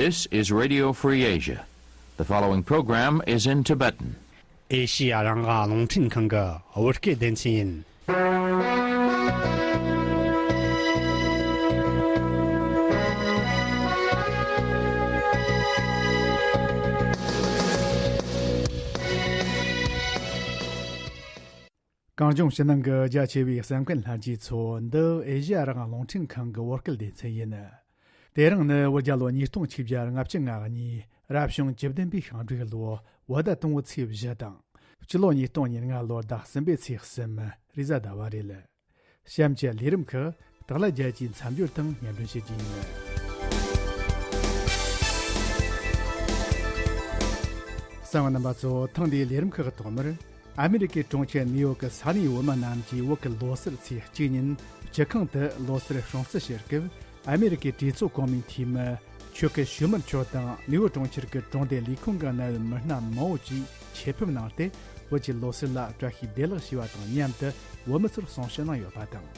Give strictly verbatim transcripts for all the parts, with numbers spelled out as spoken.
This is Radio Free Asia. The following program is in Tibetan. ཨེ་ཤི་ཡ་རང་དབང་རླུང་འཕྲིན་ཁང་གི་བོད་སྐད་སྡེ་ཚན་ཡིན། གངས་ལྗོངས་ཕྱི་ནང་གི་རྒྱ་ཆེ་བའི་གསན་མཁན་ལྷན་རྒྱས་ཚོ། འདི་ཨེ་ཤི་ཡ་རང་དབང་རླུང་འཕྲིན་ཁང་གི་བོད་སྐད་སྡེ་ཚན་ཡིན། དེ་རིང་ནི་བོད་རྒྱལ་ལོ་ཉིས་སྟོང་ཆིག་བརྒྱ་ལྔ་བཅུ་ང་གཉིས་རབ་བྱུང་བཅུ་བདུན་པའི་ཤིང་འབྲུག་ལོ་བོད་ཟླ་དང་པོའི་ཚེས་བཞི་དང་། སྤྱི་ལོ་ཉིས་སྟོང་ཉེར་ལྔ་ལོ་ཟླ་གསུམ་པའི་ཚེས་གསུམ་རེས་གཟའ་ཟླ་བ་རེད། གཤམ་གྱི་ལས་རིམ་ཁག་སྟག་ལྷ་རྒྱལ་གྱིས་མཚམས་སྦྱོར་དང་སྙན་སྒྲོན་བྱེད་ཀྱི་ཡིན། གསན་པ་རྣམ་པ་ཚོ། ཐེངས་འདིའི་ལས་རིམ་ཁག་གི་ཐོག་མར། ཨ་མེ་རི་ཀའི་གྲོང་ཁྱེར་ནིའུ་ཡོག་གི་ས་གནས་བོད་མི་རྣམས་ཀྱིས་བོད་ཀྱི་ལོ་གསར་ཚེས་གཅིག་ཉིན་སྤྱི་ཁང་དུ་ལོ་གསར་སྲུང་བརྩི་བྱེད་སྐབས། ཨ་མེ་རི་ཀའི་གྲོས་ཚོགས་གོང་མའི་འཐུས་མི་ཆོས་སྐུ་ཞོལ་མར་མཆོག་དང་ནིའུ་ཡོག་གྲོང་ཁྱེར་གྱི་གྲོང་སྡེ་ལས་ཁུངས་ཀྱི་གནད་ཡོད་མི་སྣ་མང་བོ་བཅས་ཆེད་ཕེབས་གནང་སྟེ། བོད་ཀྱི་ལོ་གསར་ལ་བཀྲ་ཤིས་བདེ་ལེགས་ཞུས་པ་དང་མཉམ་དུ་བོད་མི་ཚོར་གསུང་བཤད་གནང་ཡོད་པ་དང་།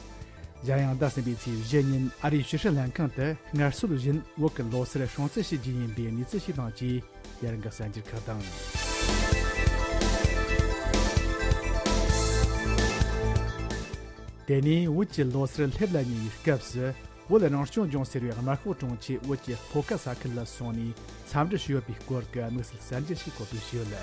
གཞན་ཡང་ཟླ་གསུམ་པའི་ཚེས་བཞི་ཉིན་ཨ་རིའི་ཕྱི་སྲིད་ལྷན་ཁང་དུ་སྔར་སྲོལ་བཞིན་བོད་ཀྱི་ལོ་གསར་སྲུང་བརྩི་ཞུ་རྒྱུ་ཡིན་པའི་གནས་ཚུལ་ཞིག་དང་བཅས། དེ་རིང་གི་གསར་འགྱུར་ཁག་དང་། དེ་ནས་བོད་ཀྱི་ལོ་གསར་སླེབས་ལ་ཉེ་བའི་སྐབས་སུ། བོད་རང་སྐྱོང་ལྗོངས་ཟེར་བའི་དམར་ཤོག་གྲོང་ཁྱེར་བོད་ཀྱི་ལྷོ་ཁ་ས་ཁུལ་ལ་སོང་ནས་འཚམས་འདྲི་ཞུས་ཡོད་པའི་སྐོར་གྱི་དམིགས་བསལ་གསར་འགྱུར་ཞིག་གོ་སྒྲིག་ཞུས་ཡོད།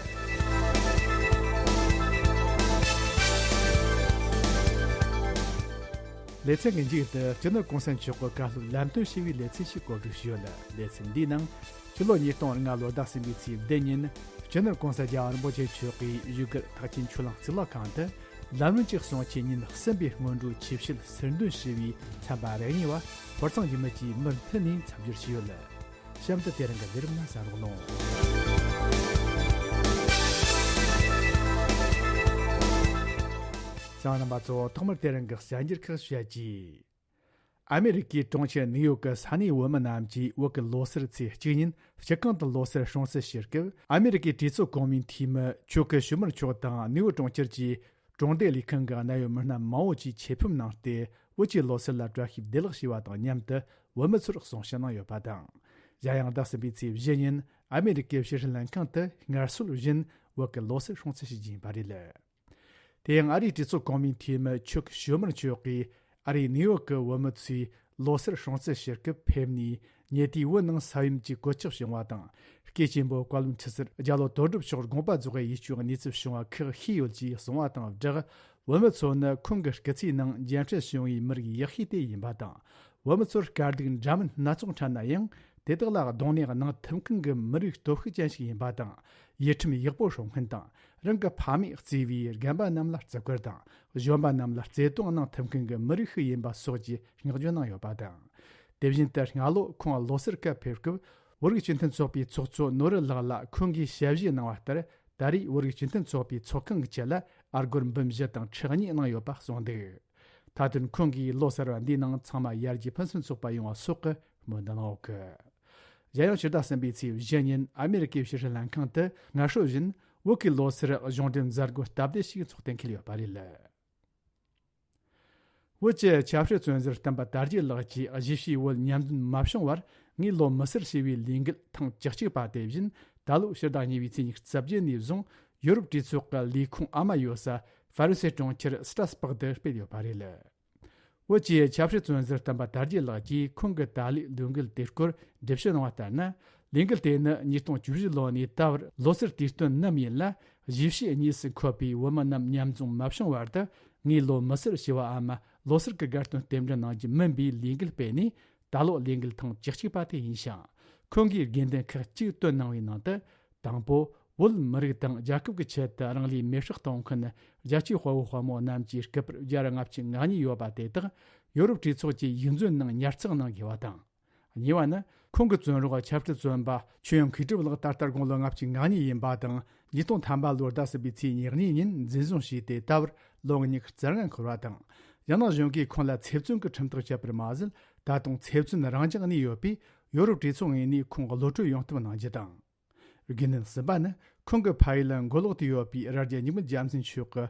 ལེ་ཚན་གྱི་མཇུག་ཏུ་སྤྱི་ནོར་གོང་ས་མཆོག་གི་བཀའ་སློབ་ལམ་སྟོན་ཞུ་བའི་ལེ་ཚན་ཞིག་གོ་སྒྲིག་ཞུས་ཡོད། ལེ་ཚན་འདིའི་ནང་། སྤྱི་ལོ་ཉིས་སྟོང་ལྔ་ལོ་ཟླ་གསུམ་པའི་ཚེས་བདུན་ཉིན། སྤྱི་ནོར་གོང་ས་རྒྱལ་བ་རིན་པོ་ཆེ་མཆོག་གིས་བཞུགས་སྒར་ཐེག་ཆེན་ཆོས་གླིང་གཙུག་ལག་ཁང་དུ། ལམ་རིམ་གྱི་གསུང་ཆོས་ཉིན་གསུམ་པའི་སྔོན་འགྲོའི་ཆོས་བཤད་ཟུར་འདོན་ཞུས་པའི་ཚན་པ་རེ་གཉིས་པ་ཧོར་གཙང་གཞོན་ནུ་བཅས་མུ་མཐུད་ནས་མཚམས་སྦྱོར་ཞུས་ཡོད། གཤམ་དུ་དེ་རིང་གི་ལས་རིམ་ལ་གསན་རོགས་གནང་། གསན་པ་རྣམ་པ་ཚོ། ཐོག་མར་དེ་རིང་གི་གསར་འགྱུར་ཁག་ཞུ་ཡ་གྱིས། ཨ་མེ་རི་ཀའི་གྲོང་ཁྱེར་ནིའུ་ཡོག་གི་ས་གནས་བོད་མི་རྣམས་ཀྱིས་བོད་ཀྱི་ལོ་གསར་ཚེས་གཅིག་ཉིན་སྤྱི་ཁང་དུ་ལོ་གསར་སྲུང་བརྩི་ཞུ་སྐབས། ཨ་མེ་རི་ཀའི་གྲོས་ཚོགས་གོང་མའི་འཐུས་མི་ཆོས་སྐུ་ཞོལ་མར་མཆོག་དང་ནིའུ་ཡོག་གྲོང་ཁྱེར་གྱི་གྲོང་སྡེ་ལས་ཁང་གི་གནད་ཡོད་མི་སྣ་མང་བོ་བཅས་ཆེད་ཕེབས་གནང་སྟེ། བོད་ཀྱི་ལོ་གསར་ལ་བཀྲ་ཤིས་བདེ་ལེགས་ཞུས་པ་དང་མཉམ་དུ་བོད་མི་ཚོར་གསུང་བཤད་གནང་ཡོད་པ་དང་། གཞན་ཡང་ཟླ་གསུམ་པའི་ཚེས་བཞི་ཉིན་ཨ་མེ་རི་ཀའི་ཕྱི་སྲིད་ལྷན་ཁང་དུ་སྔར་སྲོལ་བཞིན་བོད་ཀྱི་ལོ་གསར་སྲུང་བརྩི་ཞུ་རྒྱུ་ཡིན་པ་རེད། དེ་ཡང་ཨ་རིའི་གྲོས་ཚོགས་གོང་མའི་འཐུས་མི་ཆོས་སྐུ་ཞོལ་མར་མཆོག་གིས་ཨ་རིའི་ནིའུ་ཡོག་གི་བོད་མི་ཚོས་ལོ་གསར་སྲུང་བརྩི་ཞུ་སྐབས་ཕེབས་ནས། ཉེ་དུས་བོད་ནང་ས་ཡོམ་གྱི་གོད་ཆག་བྱུང་བ་དང་། སྐུ་ཆེན་པོ་བཀའ་བློན་ཁྲི་ཟུར་རྒྱ་ལོ་དོན་གྲུབ་མཆོག་དགོངས་པ་རྫོགས་པའི་ཡིད་སྐྱོའི་གནས་ཚུལ་བྱུང་བ་ཁག་ཤེས་ཡོད་ཅེས་གསུངས་པ་དང་སྦྲགས། བོད་མི་ཚོ་ནི་ཁོང་གི་སྐུ་ཚེའི་ནང་མཇལ་འཕྲད་བྱུང་བའི་མི་རིགས་ཡག་ཤོས་དེ་ཡིན་པ་དང་། བོད་མི་ཚོར་དཀའ་སྡུག་འདྲ་མིན་སྣ་ཚོགས་འཕྲད་ན་ཡང་། དེ་དག་ལ་གདོང་ནས་གནང་ཐུབ་མཁན་གྱི་མི་རིགས་སྟོབས་ཤུགས་ཅན་ཞིག་ཡིན་པ་དང་། ཡིད་ཁྲིམས་ཡག་པོ་སྲུང་མཁན་དང་། རང་གི་ཕ་མས་གཙོས་པའི་རྒན་པ་རྣམས་ལ་བརྩི་བཀུར་དང་། གཞོན་པ་རྣམས་ལ་བརྩེ་དུང་གནང་ཐུབ་མཁན་གྱི་མི་རིགས་ཤིག་ཡིན་པ་སོགས་ཀྱི་བསྔགས་བརྗོད་གནང་ཡོད་པ་དང་། དེ་བཞིན་དུ་སྔ་ལོ་ཁོང་ལོ་གསར་སྐབས་ཕེབས་སྐབས། བོད་རིགས་སྤྱི་མཐུན་ཚོགས་པའི་ཚོགས་གཙོ་ནོར་བུ་ལགས་ལ་ཁོང་གིས་ཞབས་ཕྱི་གནང་བ་ལྟར། ད་རེས་བོད་རིགས་སྤྱི་མཐུན་ཚོགས་པའི་ཚོགས་ཁང་གི་ཆེད་ལ་ཨ་སྒོར་འབུམ་བཞི་དང་ཁྲི་གཉིས་གནང་ཡོད་པ་གསུངས་འདུག། མཐའ་དོན་ཁོང་གིས་ལོ་གསར་བ་འདིའི་ནང་ཚང་མ་ཡར་རྒྱས་ཕུན་སུམ་ཚོགས་པ་ཡོང་བ་སོགས་ཀྱི་སྨོན་འདུན་གནང་ཡོད་གི། གཞན་ཡང་ཕྱི་ཟླ་གསུམ་པའི་ཚེས་བཞི་ཉིན་ཨ་མེ་རི་ཀའི་ཕྱི་སྲིད་ལྷན་ཁང་དུ་སྔར་སྲོལ་བཞིན་བོད་ཀྱི་ལོ་སར་གཞུང་འབྲེལ་མཛད་སྒོ་སྟབས་བདེ་ཞིག་འཚོགས་གཏན་འཁེལ་ཡོད་པ་རེད། བོད་ཀྱི་ཆབ་སྲིད་བཙོན་ཟུར་སྟོན་པ་དར་རྒྱས་ལགས་ཀྱིས་གཞིས་བྱེས་བོད་མཉམ་འཛོམས་མ་བྱུང་བར་ངས་ལོ་མི་སེར་ཞེས་པའི་ལས་འགུལ་ཐེངས་བཅུ་གཅིག་པ་དེ་བཞིན་ད་ལོ་ཕྱི་ཟླ་གཉིས་པའི་ཚེས་ཉི་ཤུ་རྩ་བརྒྱད་ནས་བཟུང་ཡོ་རོབ་གྲོས་ཚོགས་ཀྱི་ལས་ཁུངས་ཨ་མ་ཡོད་ས་ཧྥ་རན་སིའི་གྲོང་ཁྱེར་སི་ཏྲ་སི་པག་ཏུ་སྤེལ་ཡོད་པ་རེད། བོད་ཀྱི་ཆབ་སྲིད་བཙོན་ཟུར་སྟོན་པ་དར་རྒྱས་ལགས་ཀྱིས་ཁོང་གི་ད་ལོའི་ལས་འགུལ་དེའི་སྐོར་འགྲེལ་བཤད་གནང་བ་ལྟར་ན། ལས་འགུལ་དེ་ནི་ཉིས་སྟོང་བཅུ་བཞི་ལོ་ནས་ད་བར་ལོ་གསར་དུས་སྟོན་ནམ་ཡིན་ལ། གཞིས་བྱེས་གཉིས་སུ་འཁོད་པའི་བོད་མི་རྣམས་མཉམ་འཛོམས་མ་བྱུང་བར་དུ། ངས་ལོ་མི་སེར་ཞེས་པའམ་ལོ་གསར་གྱི་དགའ་སྟོན་རྟེན་འབྲེལ་གནང་རྒྱུ་མིན་པའི་ལས་འགུལ་སྤེལ་ནས། ད་ལོ་ལས་འགུལ་ཐེངས་བཅུ་གཅིག་པ་དེ་ཡིན་ཞིང་། ཁོང་གིས་དགོས་འདུན་ཁག་གཅིག་བཏོན་གནང་བའི་ནང་དུ། དང་པོ། བོད་མི་རིགས་དང་རྒྱལ་ཁབ་ཀྱི་ཆེད་དུ་རང་ལུས་མེར་སྲེག་གཏོང་མཁན་རྒྱལ་གཅེས་དཔའ་བོ་དཔའ་མོ་རྣམས་ཀྱི་སྐུ་པར་བརྒྱ་དང་ལྔ་བཅུ་ང་གཉིས་ཡོད་པ་དེ་དག་ཡོ་རོབ་གྲོས་ཚོགས་ཀྱི་ཡིག་མཛོད་ནང་ཉར་ཚགས་གནང་དགོས་པ་དང་། གཉིས་པ་ནི། ཁོང་གི་བཙོན་རོགས་ཆབ་སྲིད་བཙོན་པ་ཆོས་དབྱིངས་མཁས་གྲུབ་ལགས་ད་ལྟ་དགུང་ལོ་ལྔ་བཅུ་ང་གཉིས་ཡིན་པ་དང་། ཉིས་སྟོང་ཐམ་པ་ལོར་ཟླ་གསུམ་པའི་ཚེས་ཉེར་གཉིས་ཉིན་འཛིན་བཟུང་བྱས་ཏེ་ད་བར་ལོ་ཉི་ཤུ་རྩ་ལྔ་འཁོར་བ་དང་། རྒྱ་ནག་གཞུང་གིས་ཁོང་ལ་ཚེ་བཙོན་གྱི་ཁྲིམས་ཐག་བཅད་པར་མ་ཟད། ད་དུང་ཚེ་བཙོན་རང་འཇགས་གནས་ཡོད་པས། ཡོ་རོབ་གྲོས་ཚོགས་ངོས་ནས་ཁོང་གློད་གྲོལ་ཡོང་ཐབས་གནང་རྒྱུ་དང་། དགོས་འདུན་གསུམ་པ་ནི། ཁོང་གི་ཕ་ཡུལ་མགོ་ལོག་ཏུ་ཡོད་པའི་རྭ་རྒྱ་སྙིང་པོ་རྒྱལ་མཚན་མཆོག་གི་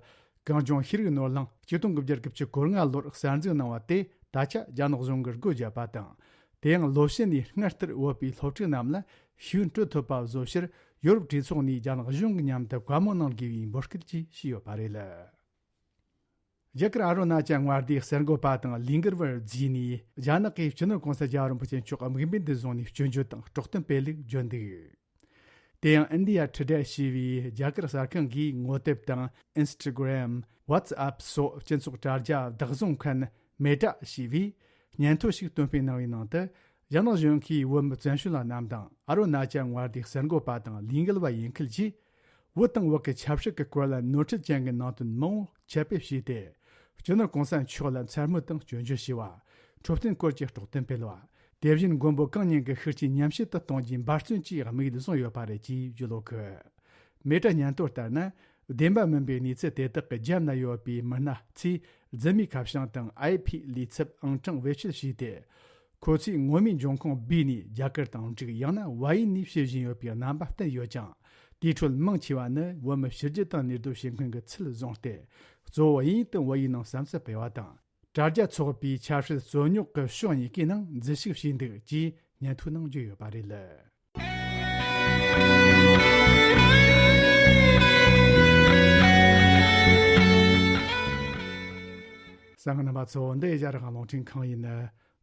གངས་ལྗོངས་ཤེས་རིག་ནོར་གླིང་ཆིག་སྟོང་དགུ་བརྒྱ་དགུ་བཅུ་གོ་ལྔ་ལོར་གསར་འཛུགས་གནང་བ་དེ་ད་ཆ་རྒྱ་ནག་གཞུང་གིས་སྒོ་བརྒྱབ་པ་དང་། དེ་ཡང་ལོ་ཕྱེད་ནས་སྔར་ལྟར་བོད་པའི་སློབ་ཕྲུག་རྣམས་ལ་ཤེས་ཡོན་སྤྲོད་ཐུབ་པ་བཟོ་ཕྱིར། ཡོ་རོབ་གྲོས་ཚོགས་ནས་རྒྱ་ནག་གཞུང་གི་མཉམ་དུ་བཀའ་མོལ་གནང་དགོས་པའི་འབོད་སྐུལ་བཅས་བྱས་ཡོད་པ་རེད། རྒྱ་གར་ཨ་རུ་ན་ཅལ་མངའ་སྡེའི་གསར་འགོད་པ་དང་ལས་འགུལ་བར་རྫིས་ནས། རྒྱ་ནག་གིས་སྤྱི་ནོར་༸གོང་ས་༸རྒྱལ་བ་རིན་པོ་ཆེ་མཆོག་དམིགས་འབེན་དུ་བཟུང་ནས་སྐྱོན་བརྗོད་དང་དཀྲོག་གཏམ་སྤེལ་ལུགས་བརྗོད་འདུག་དེ་ཡང་India Today ཞེས་པའི་རྒྱ་གར་གསར་ཁང་གིས་ངོ་དེབ་དང་Instagram, WhatsApp སོགས་སྤྱི་ཚོགས་དྲ་རྒྱ་བདག་བཟུང་མཁན་Meta ཞེས་པས་སྙན་ཐོ་ཞིག་བཏོན་སྤེལ་གནང་བའི་ནང་དུ། རྒྱ་ནག་གཞུང་གིས་བོད་མི་བཙན་བྱོལ་བ་རྣམས་དང་ཨ་རུ་ན་ཅལ་མངའ་སྡེའི་གསར་འགོད་པ་དང་ལས་འགུལ་བ་ཡིན་ཁུལ་གྱིས། བོད་དང་བོད་ཀྱི་ཆབ་སྲིད་ཀྱི་སྐོར་ལ་ནོར་འཁྲུལ་ཅན་གྱི་ནང་དོན་མང་པོ་ཁྱབ་སྤེལ་བྱས་ཏེ། སྤྱི་ནོར་༸གོང་ས་མཆོག་ལ་མཚན་སྨོད་དང་སྐྱོན་བརྗོད་བྱས་པ། འཕྲོད་བསྟེན་སྐོར་གྱི་དཀྲོག་གཏམ་སྤེལ་བ། དེ་བཞིན་མགོན་པོ་གང་ཉིད་ཀྱི་ཤུགས་རྐྱེན་ཉམས་ཞིབ་ཏུ་གཏོང་རྒྱུའི་འབད་བརྩོན་བཅས་དམིགས་ཡུལ་བཟུང་ཡོད་པ་རེད་ཅེས་བརྗོད་ཡོད་གི། མེ་ཏྲ་སྙན་ཐོ་ལྟར་ན། བདེན་པ་མིན་པའི་གནས་ཚུལ་དེ་དག་གི་རྒྱབ་ན་ཡོད་པའི་མི་སྣ་ཚོས་རྫུན་མའི་ཁ་བྱང་དང་ཨའི་ཕི་ལས་ཚབ་ཨང་གྲངས་བེད་སྤྱོད་བྱས་ཏེ། ཁོ་ཚོས་ངོ་མའི་འབྱུང་ཁུངས་སྦས་ནས་རྒྱ་གར་དང་འབྲུག་ཡང་ན་བལ་ཡུལ་ནས་བཤད་བཞིན་ཡོད་པའི་རྣམ་པ་བསྟན་ཡོད་ཀྱང་། དེའི་ཁྲོད་མང་ཆེ་བ་ནི་བོད་མི་ཕྱི་རྒྱལ་དུ་གནས་སྡོད་བྱེད་མཁན་གྱི་ཚུལ་བཟུང་སྟེ། གཙོ་བོ་དབྱིན་ཡིག་དང་བལ་ཡུལ་ནང་བསམ་ཚུལ་སྤེལ་བ་དང་། དྲ་རྒྱ་ཚོགས་པའི་ཆབ་སྲིད་རྩོད་རྙོག་གི་ཕྱོགས་གཉིས་ཀའི་ནང་འཛུལ་ཞུགས་བྱས་འདུག་ཅེས་སྙན་ཐོའི་ནང་བརྗོད་ཡོད་པ་རེད། གསན་མཁན་རྣམ་པ་ཚོ། འདི་ཨེ་ཤ་ཡ་རང་དབང་རླུང་འཕྲིན་ཁང་ཡིན།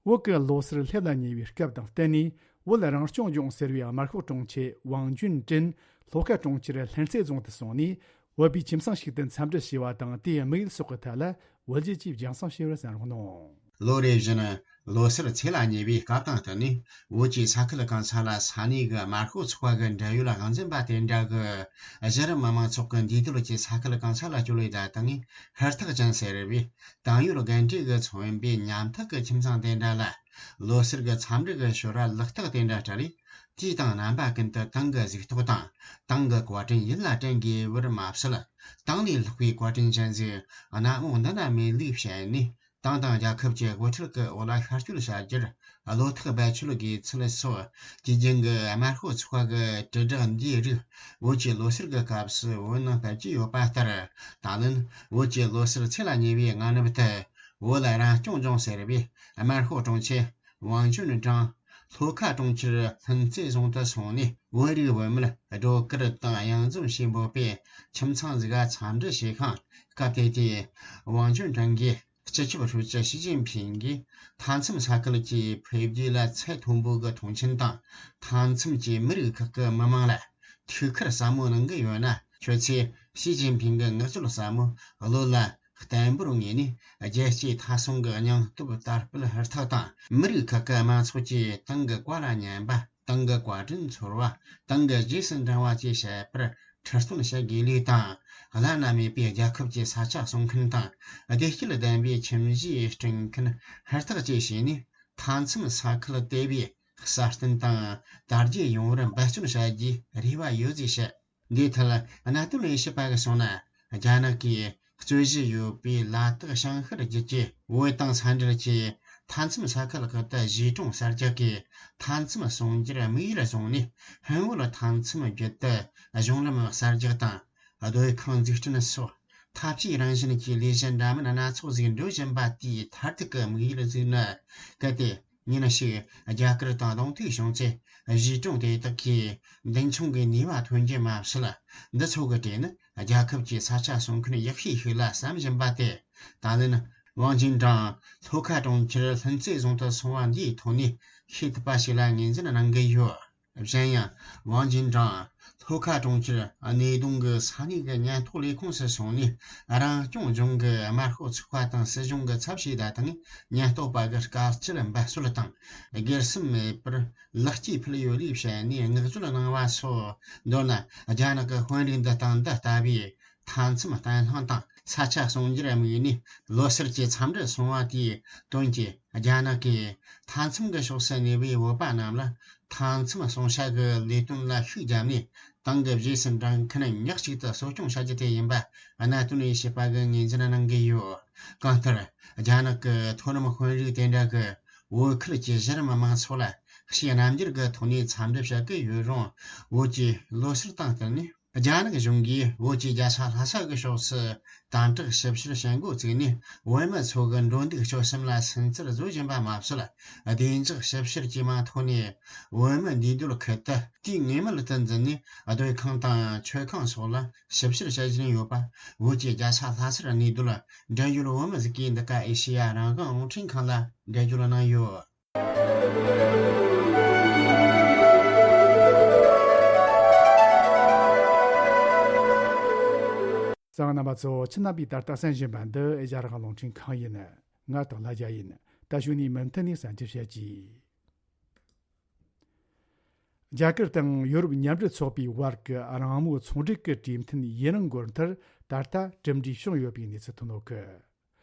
བོད་ཀྱི་ལོ་སར་སླེབས་ལ་ཉེ་བའི་སྐབས་དང་བསྟུན་ནས། བོད་རང་སྐྱོང་ལྗོངས་ཟེར་བའི་དམར་ཤོག་དྲུང་ཆེ་ཝང་ཅུན་ཀྲིན་ལྷོ་ཁ་གྲོང་ཁྱེར་ལྷུན་རྩེ་རྫོང་དུ་སོང་ནས། བོད་པའི་ཁྱིམ་ཚང་ཞིག་ཏུ་འཚམས་འདྲི་བྱས་པ་དང་། དེའི་དམིགས་ཡུལ་སོགས་ཀྱི་ཐད་ལ་བོད་རྒྱལ་གྱིས་རྒྱང་སྲིང་བྱས་པར་གསན་རོགས་གནང་། ལོ་རེ་བཞིན་ལོ་སར་ཚེས་ལ་ཉེ་བའི་སྐབས་དང་བསྟུན་ནས། བོད་ཀྱི་ས་ཁུལ་གང་ས་ལ་ས་གནས་ཀྱི་དམར་ཤོག་ཚོགས་པ་གི་འབྲེལ་ཡོད་དབང་འཛིན་པ་དེ་འདྲ་གིས། གཞི་རིམ་མི་མང་ཚོགས་ཀྱི་འདུས་སྡོད་ཀྱི་ས་ཁུལ་གང་ས་ལ་བསྐྱོད་ལས་དང་། ཧུར་ཐག་ཅན་ཟེར་བའི་དང་ཡོད་རྒན་གྲས་ཀྱིས་མཚོན་པའི་ཉམ་ཐག་གི་ཁྱིམ་ཚང་དེ་འདྲ་ལ། ལོ་སར་གྱི་འཚམས་འདྲི་གི་ཞོར་ལ་ལག་རྟགས་དེ་འདྲ་སྤྲད་རེས། དུས་དང་རྣམ་པ་ཀུན་ཏུ་ཏང་གི་གཟུགས་ཐོག་དང་། ཏང་གི་བཀའ་དྲིན་ཡིད་ལ་དྲན་དགོས་པར་མ་ཟད། ཏང་ལས་ལྷག་པའི་བཀའ་དྲིན་ཅན་ཟིག་གནམ་འོག་འདི་ན་མེད་ལུགས་བཤད་ནས། ཏང་དང་རྒྱལ་ཁབ་ཀྱི་དབུ་ཁྲིད་ཀྱི་འོག་ལ་ཤར་བསྐྱོད་བྱ་རྒྱུར་བློ་ཐག་རྦད་ཆོད་དགོས་ཚུལ་སོགས། དུས་རྒྱུན་གྱི་དམར་ཤོག་ཚོགས་པ་གི་དྲིལ་བསྒྲགས་འདིའི་རིགས། བོད་ཀྱི་ལོ་སར་གྱི་སྐབས་སུ་བོད་ནང་སྤེལ་གྱི་ཡོད་པ་ལྟར། ད་ལན་བོད་ཀྱི་ལོ་སར་ཚེས་ལ་ཉེ་བའི་སྔ་ནུབ་དུ། བོད་རང་སྐྱོང་ལྗོངས་ཟེར་བའི་དམར་ཤོག་དྲུང་ཆེ་ཝང་ཅུན་ཀྲང་ལྷོ་ཁ་གྲོང་ཁྱེར་ལྷུན་རྩེ་རྫོང་དུ་སོང་ནས། བོད་རིགས་བུད་མེད་སྒྲོལ་དཀར་དང་གཡང་འཛོམས་ཞེས་འབོད་པའི་ཁྱིམ་ཚང་ཟིག་ག་འཚམས་འདྲི་བྱེད་ཤིང་། སྐབས་དེ་དུས་ཝང་ཅུན་ཀྲང་གིས། སྤྱི་ཁྱབ་ཧྲུའུ་ཅི་ཞི་ཅིན་ཕིང་གིས་མཐའ་མཚམས་ས་ཁུལ་གྱི་འཕེལ་རྒྱས་ལ་ཚད་མཐོན་པོ་གི་མཐོང་ཆེན་དང་། མཐའ་མཚམས་ཀྱི་མི་རིགས་ཁག་གི་མི་དམངས་ལ་ཐུགས་ཁུར་ཟབ་མོ་གནང་གི་ཡོད་ན། ཁྱོད་ཚོས་ཞི་ཅིན་ཕིང་གི་མངགས་བཅོལ་ཟབ་མོ་བློ་ལ་བརྟན་པོར་ངེས་ནས། རྒྱལ་གཅེས་མཐའ་སྲུང་གི་སྙིང་སྟོབས་དར་སྤེལ་ཧུར་ཐག་དང་། མི་རིགས་ཁག་གི་དམངས་ཚོགས་ཀྱིས་ཏང་གི་བཀའ་ལ་ཉན་པ། ཏང་གི་བཀའ་དྲིན་ཚོར་བ། ཏང་གི་རྗེས་སུ་འབྲང་བ་བཅས་བྱེད་པར་ཁྲིད་སྟོན་བྱེད་དགོས་ལུགས་དང་། བླ་ན་མེད་པའི་རྒྱལ་ཁབ་ཀྱི་ས་ཆ་སྲུང་མཁན་དང་། བདེ་སྐྱིད་ལྡན་པའི་ཁྱིམ་གཞིས་སྐྲུན་མཁན་ཧུར་ཐག་བཅས་བྱས་ནས། མཐའ་མཚམས་ས་ཁུལ་དེ་བས་སྲ་བརྟན་དང་དར་རྒྱས་ཡོང་བར་འབད་བརྩོན་བྱ་རྒྱུའི་རེ་བ་ཡོད་ཅེས་བཤད། འདིའི་ཐད་གནད་དོན་ལས་བྱེད་པ་གིས་གསུངས་ན། རྒྱ་ནག་གིས་རྩོད་གཞི་ཡོད་པའི་ལ་དྭགས་བྱང་ཤར་རྒྱུད་ཀྱི་བོད་དང་མཚམས་འབྲེལ་གྱི་མཐའ་མཚམས་ས་ཁུལ་ཁག་ཏུ་གཞིས་གྲོང་གསར་རྒྱག་གི་མཐའ་མཚམས་སྲུང་རྒྱུར་དམིགས་ཡུལ་བཟུང་ནས། ཧིན་བོད་མཐའ་མཚམས་བརྒྱུད་དུ་གཞུང་ལམ་གསར་རྒྱག་དང་། སྡོད་ཁང་འཛུགས་སྐྲུན་སོགས་འཐབ་ཇུས་རང་བཞིན་གྱི་ལས་གཞི་འདྲ་མིན་སྣ་ཚོགས་ཤིག་འགྲོ་བཞིན་པ་དེའི་མཐར་ཐུག་གི་དམིགས་ཡུལ་ཟིག་ནི། གལ་ཏེ། ཉིན་ཞིག་རྒྱ་གར་དང་གདོང་ཐུག་བྱུང་ཚེ། གཞིས་གྲོང་དེ་དག་གིས་མདུན་མཆོང་གི་ནུས་པ་ཐོན་རྒྱུ་མ་ཟད། འདི་ཚོ་གི་གྲས་ནི་རྒྱལ་ཁབ་ཀྱི་ས་ཆ་སྲུང་མཁན་ཡག་ཤོས་ཤིག་ལ་བསམ་བཞིན་པ་སྟེ། ད་ལན་ཝང་ཅིན་ཀྲང་ལྷོ་ཁ་གྲོང་ཁྱེར་ལྷུན་རྩེ་རྫོང་དུ་སོང་བ་འདིའི་ཐོག་ནས་ཤེས་ཐུབ་པ་ཞིག་ལ་ངོས་འཛིན་གནང་གི་ཡོད། གཞན་ཡང་། ཝང་ཅིན་ཀྲང་ལྷོ་ཁ་གྲོང་ཁྱེར་སྣེ་གདོང་གི་ས་གནས་ཀྱི་ཉེན་རྟོག་ལས་ཁུངས་སུ་སོང་ནས། རང་སྐྱོང་ལྗོངས་ཀྱི་དམར་ཤོག་ཚོགས་པ་དང་སྲིད་གཞུང་གི་ཚབ་བྱས་བསྡད་དང་། ཉེན་རྟོག་པ་གི་དཀའ་སྤྱད་འབད་རྩོལ་དང་། སྒེར་སེམས་མེད་པར་ལེགས་སྐྱེས་ཕུལ་ཡོད་ལུགས་བཤད་ནས་མངགས་བཅོལ་གནང་བ་སོགས། མདོར་ན། རྒྱ་ནག་གི་དཔོན་རིགས་འདི་དང་འདི་ལྟ་བུའི་མཐའ་མཚམས་བརྟན་ལྷིང་དང་ས་ཆ་སྲུང་རྒྱུར་དམིགས་ནས་ལོ་སར་གྱི་འཚམས་འདྲིར་སོང་བ་དེའི་དོན་གྱིས། རྒྱ་ནག་གིས་མཐའ་མཚམས་ཀྱི་ཕྱོགས་སུ་གནས་པའི་བོད་པ་རྣམས་ལ་མཐའ་མཚམས་སྲུང་བྱ་གི་ལས་དོན་ལ་ཤུགས་བརྒྱབ་ནས། ཏང་གི་རྗེས་སུ་འབྲང་མཁན་ཉག་གཅིག་ཏུ་གསོ་སྐྱོང་བྱ་རྒྱུ་དེ་ཡིན་པ་གནད་དོན་ལས་བྱེད་པ་གིས་ངོས་འཛིན་གནང་གི་ཡོད། གང་ལྟར། རྒྱ་ནག་གི་མཐོ་རིམ་དཔོན་རིགས་དེ་འདྲ་གིས་བོད་ཁུལ་གྱི་གཞི་རིམ་མི་མང་ཚོ་ལ་ཞེ་རྣམ་འགྱུར་གྱི་ཐོག་ནས་འཚམས་འདྲི་བྱེད་ཀྱི་ཡོད་རུང་། བོད་ཀྱི་ལོ་སར་དང་བསྟུན་ནས། རྒྱ་ནག་གཞུང་གིས་བོད་ཀྱི་རྒྱལ་ས་ལྷ་ས་གི་ཕྱོགས་སུ་དམ་དྲག་ཞིབ་བཤེར་བྱེད་འགོ་བཙུགས་ནས། བོད་མི་ཚོ་གི་འགྲོ་འདུག་སྤྱོད་གསུམ་ལ་སུན་གཙེར་བཟོ་བཞིན་པ་མ་ཟད། བདེ་འཇགས་ཞིབ་བཤེར་གྱི་མིང་ཐོག་ནས་བོད་མི་འདུས་སྡོད་ཁུལ་དུ་དུས་ངེས་མེད་དུ་འཛུལ་ནས། སྡོད་ཁང་དང་མཆོད་ཁང་སོགས་ལ་ཞིབ་བཤེར་བྱེད་བཞིན་ཡོད་པ། བོད་ཀྱི་རྒྱལ་ས་ལྷ་སར་གནས་སྡོད་འབྲེལ་ཡོད་བོད་མི་ཟིག་གིས་འདི་ག་ཨེ་ཤེ་ཡ་རང་དབང་རླུང་འཕྲིན་ཁང་ལ་འགྲེལ་བརྗོད་གནང་ཡོད། གསན་མཁན་རྣམ་པ་ཚོ། ཁྱེད་རྣམ་པས་ད་ལྟ་གསན་བཞིན་པ་འདི་ཨེ་ཤ་ཡ་རང་དབང་རླུང་འཕྲིན་ཁང་ཡིན། ང་སྟག་ལྷ་རྒྱལ་ཡིན། ད་གཞུག་ནས་མུ་མཐུད་ནས་གསན་རྒྱུ་བྱེད་ཀྱི། རྒྱ་གར་དང་ཡོ་རོབ་མཉམ་འབྲེལ་ཚོགས་པའི་བར་གྱི་རང་མོས་ཚོང་འབྲེལ་གྱི་གྲོས་མཐུན་ཡུན་རིང་འགོར་མཐར། ད་ལྟ་གྲུབ་འབྲས་བྱུང་ཡོད་པའི་གནས་ཚུལ་ཐོན་ཡོད་གི།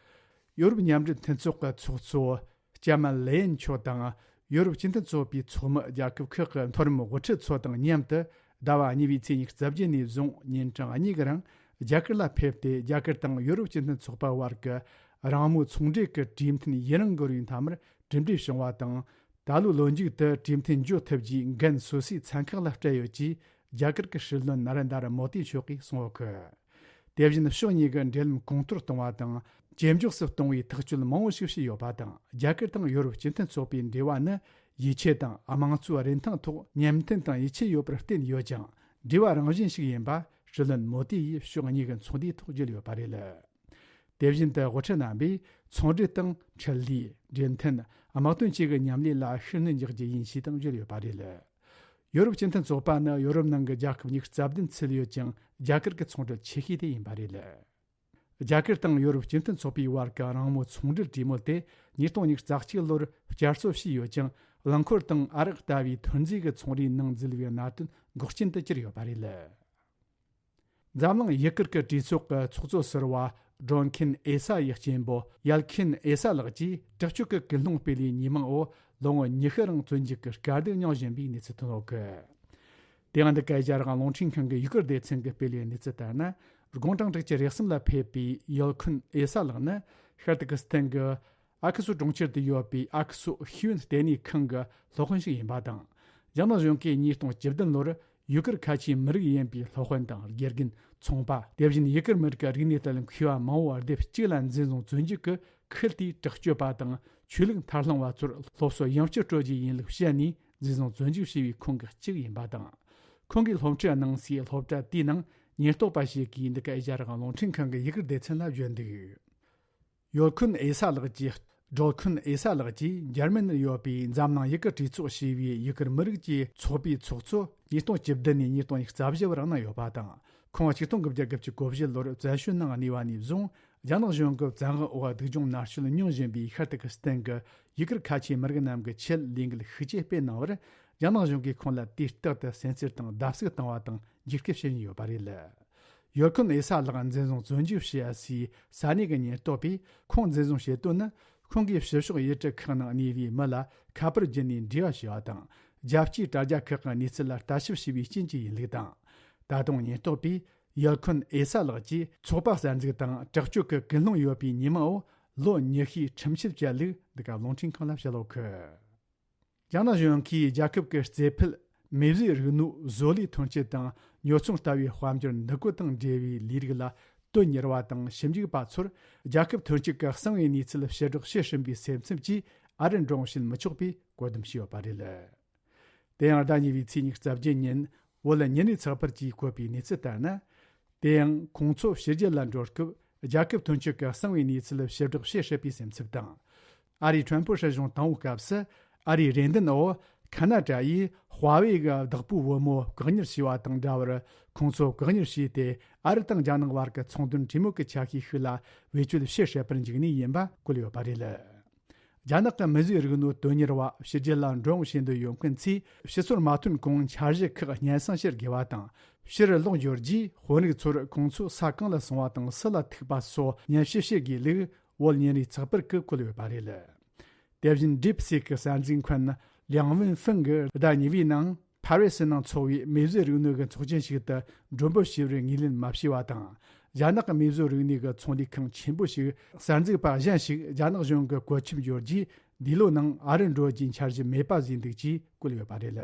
ཡོ་རོབ་མཉམ་འབྲེལ་མཐུན་ཚོགས་ཀྱི་ཚོགས་གཙོ་ལྕམ་ལེ་ཡན་མཆོག་དང་། ཡོ་རོབ་སྤྱི་མཐུན་ཚོགས་པའི་ཚོགས་མི་རྒྱལ་ཁབ་ཁག་གི་མཐོ་རིམ་དབུ་ཁྲིད་ཚོ་དང་མཉམ་དུ། ཟླ་བ་གཉིས་པའི་ཚེས་ཉི་ཤུ་རྩ་བརྒྱད་ནས་བཟུང་ཉིན་གྲངས་གཉིས་ཀྱི་རིང་རྒྱ་གར་ལ་ཕེབས་ཏེ། རྒྱ་གར་དང་ཡོ་རོབ་སྤྱི་མཐུན་ཚོགས་པ་བར་གྱི་རང་མོས་ཚོང་འབྲེལ་གྱི་གྲོས་མཐུན་ཡུན་རིང་འགོར་བའི་མཐའ་མར་གྲུབ་འབྲས་བྱུང་བ་དང་། ད་ལོའི་ལོ་མཇུག་ཏུ་གྲོས་མཐུན་འཇོག་ཐུབ་རྒྱུའི་འགན་སོ་སོའི་ཚན་ཁག་ལ་སྤྲད་ཡོད་ཅེས། རྒྱ་གར་གྱི་སྲིད་བློན་ན་རེན་དྲ་མོ་དི་མཆོག་གིས་གསུངས་ཡོད་གི། དེ་བཞིན་ཕྱོགས་གཉིས་ཀྱི་འབྲེལ་ལམ་གོང་མཐོར་གཏོང་བ་དང་། ཇེ་མགྱོགས་སུ་གཏོང་བའི་ཐག་གཅོད་མང་བོ་ཞིག་བྱས་ཡོད་པ་དང་། རྒྱ་གར་དང་ཡོ་རོབ་སྤྱི་མཐུན་ཚོགས་པའི་འབྲེལ་བ་ནི། ཡིད་ཆེས་དང་། དམངས་གཙོའི་རིན་ཐང་ཐོག་ཉམས་མཐུན་དང་ཡིད་ཆེས་ཡོད་པར་བརྟེན་ཡོད་ཅིང་། འབྲེལ་བ་རང་བཞིན་ཞིག་ཡིན་པ། སྲིད་བློན་མོ་དི་ཡིས་ཕྱོགས་གཉིས་ཀྱི་ཚོགས་འདུའི་ཐོག་བརྗོད་ཡོད་པ་རེད། དེ་བཞིན་དུ་དབུ་ཁྲིད་རྣམ་པས་ཚོང་འབྲེལ་དང་འཕྲུལ་ལས། འབྲེལ་མཐུན། དམག་དོན་བཅས་ཀྱི་མཉམ་ལས་ལ་ཤུགས་སྣོན་རྒྱག་རྒྱུ་ཡིན་ཞེས་དང་བརྗོད་ཡོད་པ་རེད། ཡོ་རོབ་སྤྱི་མཐུན་ཚོགས་པ་ནི་ཡོ་རོབ་ནང་གི་རྒྱལ་ཁབ་ཉི་ཤུ་རྩ་བདུན་ཚུད་ཡོད་ཅིང་། རྒྱ་གར་གྱི་ཚོང་འབྲེལ་ཆེ་ཤོས་དེ་ཡིན་པ་རེད། རྒྱ་གར་དང་ཡོ་རོབ་སྤྱི་མཐུན་ཚོགས་པའི་བར་གྱི་རང་མོས་ཚོང་འབྲེལ་གྲོས་མོལ་དེ་ཉིས་སྟོང་ཉི་ཤུ་རྩ་གཅིག་ལོར་བསྐྱར་གསོ་བྱས་ཡོད་ཅིང་། རླངས་འཁོར་དང་ཨ་རག་ལྟ་བུའི་ཐོན་རྫས་ཀྱི་ཚོང་རའི་ནང་འཛུལ་བའི་གནད་དོན་འགོག་རྐྱེན་དུ་གྱུར་ཡོད་པ་རེད། འཛམ་གླིང་ཡུ་གུར་གྱི་གྲོས་ཚོགས་ཀྱི་ཚོགས་གཙོ་ཟུར་པ་ཌོན་ཁིན་ཨེ་ས་ཡི་གཅེན་པོ་ཡལ་ཁིན་ཨེ་ས་ལགས་ཀྱིས་དྲག་སྤྱོད་ཀྱི་ཀུན་སློང་སྤེལ་བའི་ཉེས་མིང་འོག་ལོ་ངོ་ཉི་ཤུ་རིང་བཙོན་འཇུག་གི་དཀའ་སྡུག་མྱོང་བཞིན་པའི་གནས་ཚུལ་ཐོན་ཡོད་གི། དེ་ཡང་འདི་ག་ཨེ་ཤ་ཡ་རང་དབང་རླུང་འཕྲིན་ཁང་གི་ཡུ་གུར་སྡེ་ཚན་གྱིས་སྤེལ་བའི་གནས་ཚུལ་ལྟར་ན། དགུང་གྲངས་དྲུག་ཅུ་རེ་གསུམ་ལ་ཕེབས་པའི་ཡལ་ཁུན་ཨེ་ས་ལགས་ནི་ཤར་ཏུར་ཀི་སི་ཐན་གྱི་ཨ་ཁུ་སུ་གྲོང་ཁྱེར་དུ་ཡོད་པའི་ཨ་ཁུ་སུ་ཤེས་ཡོན་ལྟེ་གནས་ཁང་གི་སློབ་དཔོན་ཞིག་ཡིན་པ་དང་། རྒྱ་ནག་གཞུང་གིས་ཉིས་སྟོང་བཅུ་བདུན་ལོར་ཡུ་གུར་ཁ་ཆེའི་མི་རིགས་ཡིན་པའི་སློབ་དཔོན་དང་། དགེ་རྒན། ཚོང་པ། དེ་བཞིན་ཡུ་གུར་མི་རིགས་ཀྱི་རིག་གནས་དང་མཁས་པ་མང་བོ་སྡེབ་གཅིག་ལ་འཛིན་བཟུང་བཙོན་འཇུག་གིས་ཁུལ་དེའི་དྲག་སྤྱོད་པ་དང་ཆོས་ལུགས་མཐའ་ལྷུང་བ་ཚོར་སློབ་གསོ་ཡང་བསྐྱར་སྤྲོད་རྒྱུ་ཡིན་ལུགས་བཤད་ནས་འཛིན་བཟུང་བཙོན་འཇུག་བྱས་པའི་ཁོངས་ཀྱི་གཅིག་ཡིན་པ་དང་། ཁོང་གིས་སློབ་ཁྲིད་གནང་སའི་སློབ་གྲྭ་དེའི་ནང་ཉེན་རྟོག་པ་ཞིག་གིས་འདི་ག་ཨེ་ཤ་ཡ་རང་དབང་རླུང་འཕྲིན་ཁང་གི་ཡུ་གུར་སྡེ་ཚན་ལ་བརྗོད་འདུག། ཡོལ་ཁུན་ཨེ་ས་ལགས་ཀྱིས། ཌོལ་ཁུན་ཨེ་ས་ལགས་ཀྱིས་འཇར་མན་ནང་ཡོད་པའི་འཛམ་གླིང་ཡུ་གུར་གྲོས་ཚོགས་ཞེས་པའི་ཡུ་གུར་མི་རིགས་ཀྱི་ཚོགས་པའི་ཚོགས་གཙོ་ཉིས་སྟོང་བཅུ་བདུན་ནས་ཉིས་སྟོང་ཉི་ཤུ་རྩ་བཞི་བར་གནང་ཡོད་པ་དང་། ཁོང་ཆིག་སྟོང་དགུ་བརྒྱ་དགུ་བཅུ་གོ་བཞི་ལོར་བཙན་བྱོལ་ནང་གནས་པ་ནས་བཟུང་རྒྱ་ནག་གཞུང་གི་བཙན་དབང་འོག་སྡུག་སྦྱོང་མནར་གཅོད་མྱོང་བཞིན་པའི་ཤར་ཏུར་ཀི་སི་ཐན་གྱི་ཡུ་གུར་ཁ་ཆེའི་མི་རིགས་རྣམས་ཀྱི་ཆེད་ལས་འགུལ་ཤུགས་ཆེ་སྤེལ་གནང་བར། རྒྱ་ནག་གཞུང་གིས་ཁོང་ལ་དུས་རྟག་ཏུ་སེམས་འཚེར་དང་བརྡབ་གསིག་བཏང་བ་དང་འཇིགས་སྐུལ་བྱེད་བཞིན་ཡོད་པ་རེད། ཡོལ་ཁུན་ཨེ་ས་ལགས་འཛིན་བཟུང་བཙོན་འཇུག་བྱས་པ་སོགས་ས་གནས་ཀྱི་ཉེན་རྟོག་པས་ཁོང་འཛིན་བཟུང་བྱེད་དོན་ནི། ཁོང་གིས་ཕྱི་ཕྱོགས་ཡུལ་གྲུ་ཁག་ནང་གནས་པའི་མི་ལ་ཁ་པར་བརྒྱུད་ནས་འབྲེལ་བ་བྱས་པ་དང་། རྒྱལ་སྤྱིའི་དྲ་རྒྱ་ཁག་གི་གནས་ཚུལ་ལ་ལྟ་ཞིབ་བྱས་པའི་རྐྱེན་གྱིས་ཡིན་ལུགས་དང་། ད་དུང་ཉེན་རྟོག་པས་ཡོལ་ཁུན་ཨེ་ས་ལགས་ཀྱིས་ཚོགས་པ་གསར་འཛུགས་དང་དྲག་སྤྱོད་ཀྱི་ཀུན་སློང་ཡོད་པའི་ཉེས་མིང་འོག་ལོ་ཉི་ཤུའི་ཁྲིམས་ཆད་བཅད་ལུགས་འདི་ག་རླུང་འཕྲིན་ཁང་ལ་བཤད་ཡོད་གི། རྒྱ་ནག་གཞུང་གིས་རྒྱལ་ཁབ་ཀྱི་རྩེ་ཕུད་མེ་བཟོའི་རིག་ནུས། བཟོ་ལས་ཐོན་སྐྱེད་དང་ཉོ་ཚོང་ལྟ་བུའི་དཔལ་འབྱོར་འདུ་འགོད་དང་འབྲེལ་བའི་ལས་རིགས་ལ་དོན་གཉེར་བ་དང་ཞིབ་འཇུག་པ་ཚོར་རྒྱལ་ཁབ་ཐོན་སྐྱེད་ཀྱི་གསང་བའི་གནས་ཚུལ་ཕྱིར་བསྒྲགས་བྱེད་བཞིན་པའི་སེམས་ཚབས་ཀྱིས་ཨ་རི་འགྲོ་འོང་བྱེད་མི་ཆོག་པའི་བཀོད་འདོམས་བྱས་ཡོད་པ་རེད། དེ་ཡང་ཟླ་གཉིས་པའི་ཚེས་ཉི་ཤུ་རྩ་བརྒྱད་ཉིན་བོད་ཉིན་རེའི་ཚགས་པར་གྱིས་བཀོད་པའི་གནས་ཚུལ་ལྟར་ན། དེ་ཡང་ཁོང་ཚོ་ཕྱི་རྒྱལ་ལ་འགྲོ་སྐབས་རྒྱལ་ཁབ་ཐོན་སྐྱེད་ཀྱི་གསང་བའི་གནས་ཚུལ་ཕྱིར་བསྒྲགས་བྱེད་སྲིད་པའི་སེམས་འཚབ་དང་། ཨ་རིའི་ཁྲོན་ཕུ་སྲིད་གཞུང་དང་པོའི་སྐབས་སུ་ཨ་རིའི་རེ་འདུན་འོག་ཁ་ན་ཏྲ་ཡིས་ཧྭ་ཝེ་གི་བདག་པོའི་བུ་མོ་བཀག་ཉར་བྱས་པ་དང་འདྲ་བར་ཁོང་ཚོ་བཀག་ཉར་བྱས་ཏེ་ཨ་རི་དང་རྒྱ་ནག་བར་གྱི་ཚོང་དོན་གྲོས་མོལ་གྱི་ཆ་ཤས་ཤིག་ལ་བེད་སྤྱོད་བྱེད་སྲིད་པར་འཇུག་ནས་ཡིན་པ་བཀོད་ཡོད་པ་རེད། རྒྱ་ནག་གི་མེ་བཟོའི་རིག་ནུས་དོན་གཉེར་བ་ཕྱི་རྒྱལ་ལ་འགྲོ་འོང་བྱེད་འདོད་ཡོད་མཁན་ཚོས་ཕྱི་ཚོར་མ་ཐོན་གོང་འཆར་གཞི་ཁག་སྙན་སེང་བྱེད་དགོས་པ་དང་། ཕྱིར་ལོག་འབྱོར་རྗེས་དཔོན་རིགས་ཚོར་ཁོང་ཚོ་ས་གང་ལ་སོང་བ་དང་སུ་ལ་ཐུག་པ་སོགས་སྙན་ཞུ་བྱེད་དགོས་ལུགས་བོད་ཉིན་རེའི་ཚགས་པར་གྱིས་བཀོད་ཡོད་པ་རེད། དེ་བཞིན་ཌིབ་སིག་གི་གསར་འཛུགས་མཁན་ལིའང་ཝུན་ཧྥིང་གིས་ཟླ་གཉིས་པའི་ནང་ཕ་རི་སི་ནང་འཚོགས་པའི་མེ་བཟོའི་རིག་ནུས་ཀྱི་ཚོགས་ཆེན་ཞིག་ཏུ་མགྲོན་འབོད་ཞུ་བར་ངོས་ལེན་མ་བྱས་པ་དང་། རྒྱ་ནག་གི་མེ་བཟོའི་རིག་ནུས་ཀྱི་ཚོང་ལས་ཁང་ཆེན་པོ་ཞིག་གསར་འཛུགས་པ་གཞན་ཞིག་རྒྱ་ནག་གཞུང་གི་བཀོད་ཁྱབ་འབྱོར་རྗེས་འདི་ལོའི་ནང་ཨ་རི་འགྲོ་རྒྱུའི་འཆར་གཞི་མེད་པ་བཟོས་འདུག་ཅེས་བཀོད་ཡོད་པ་རེད།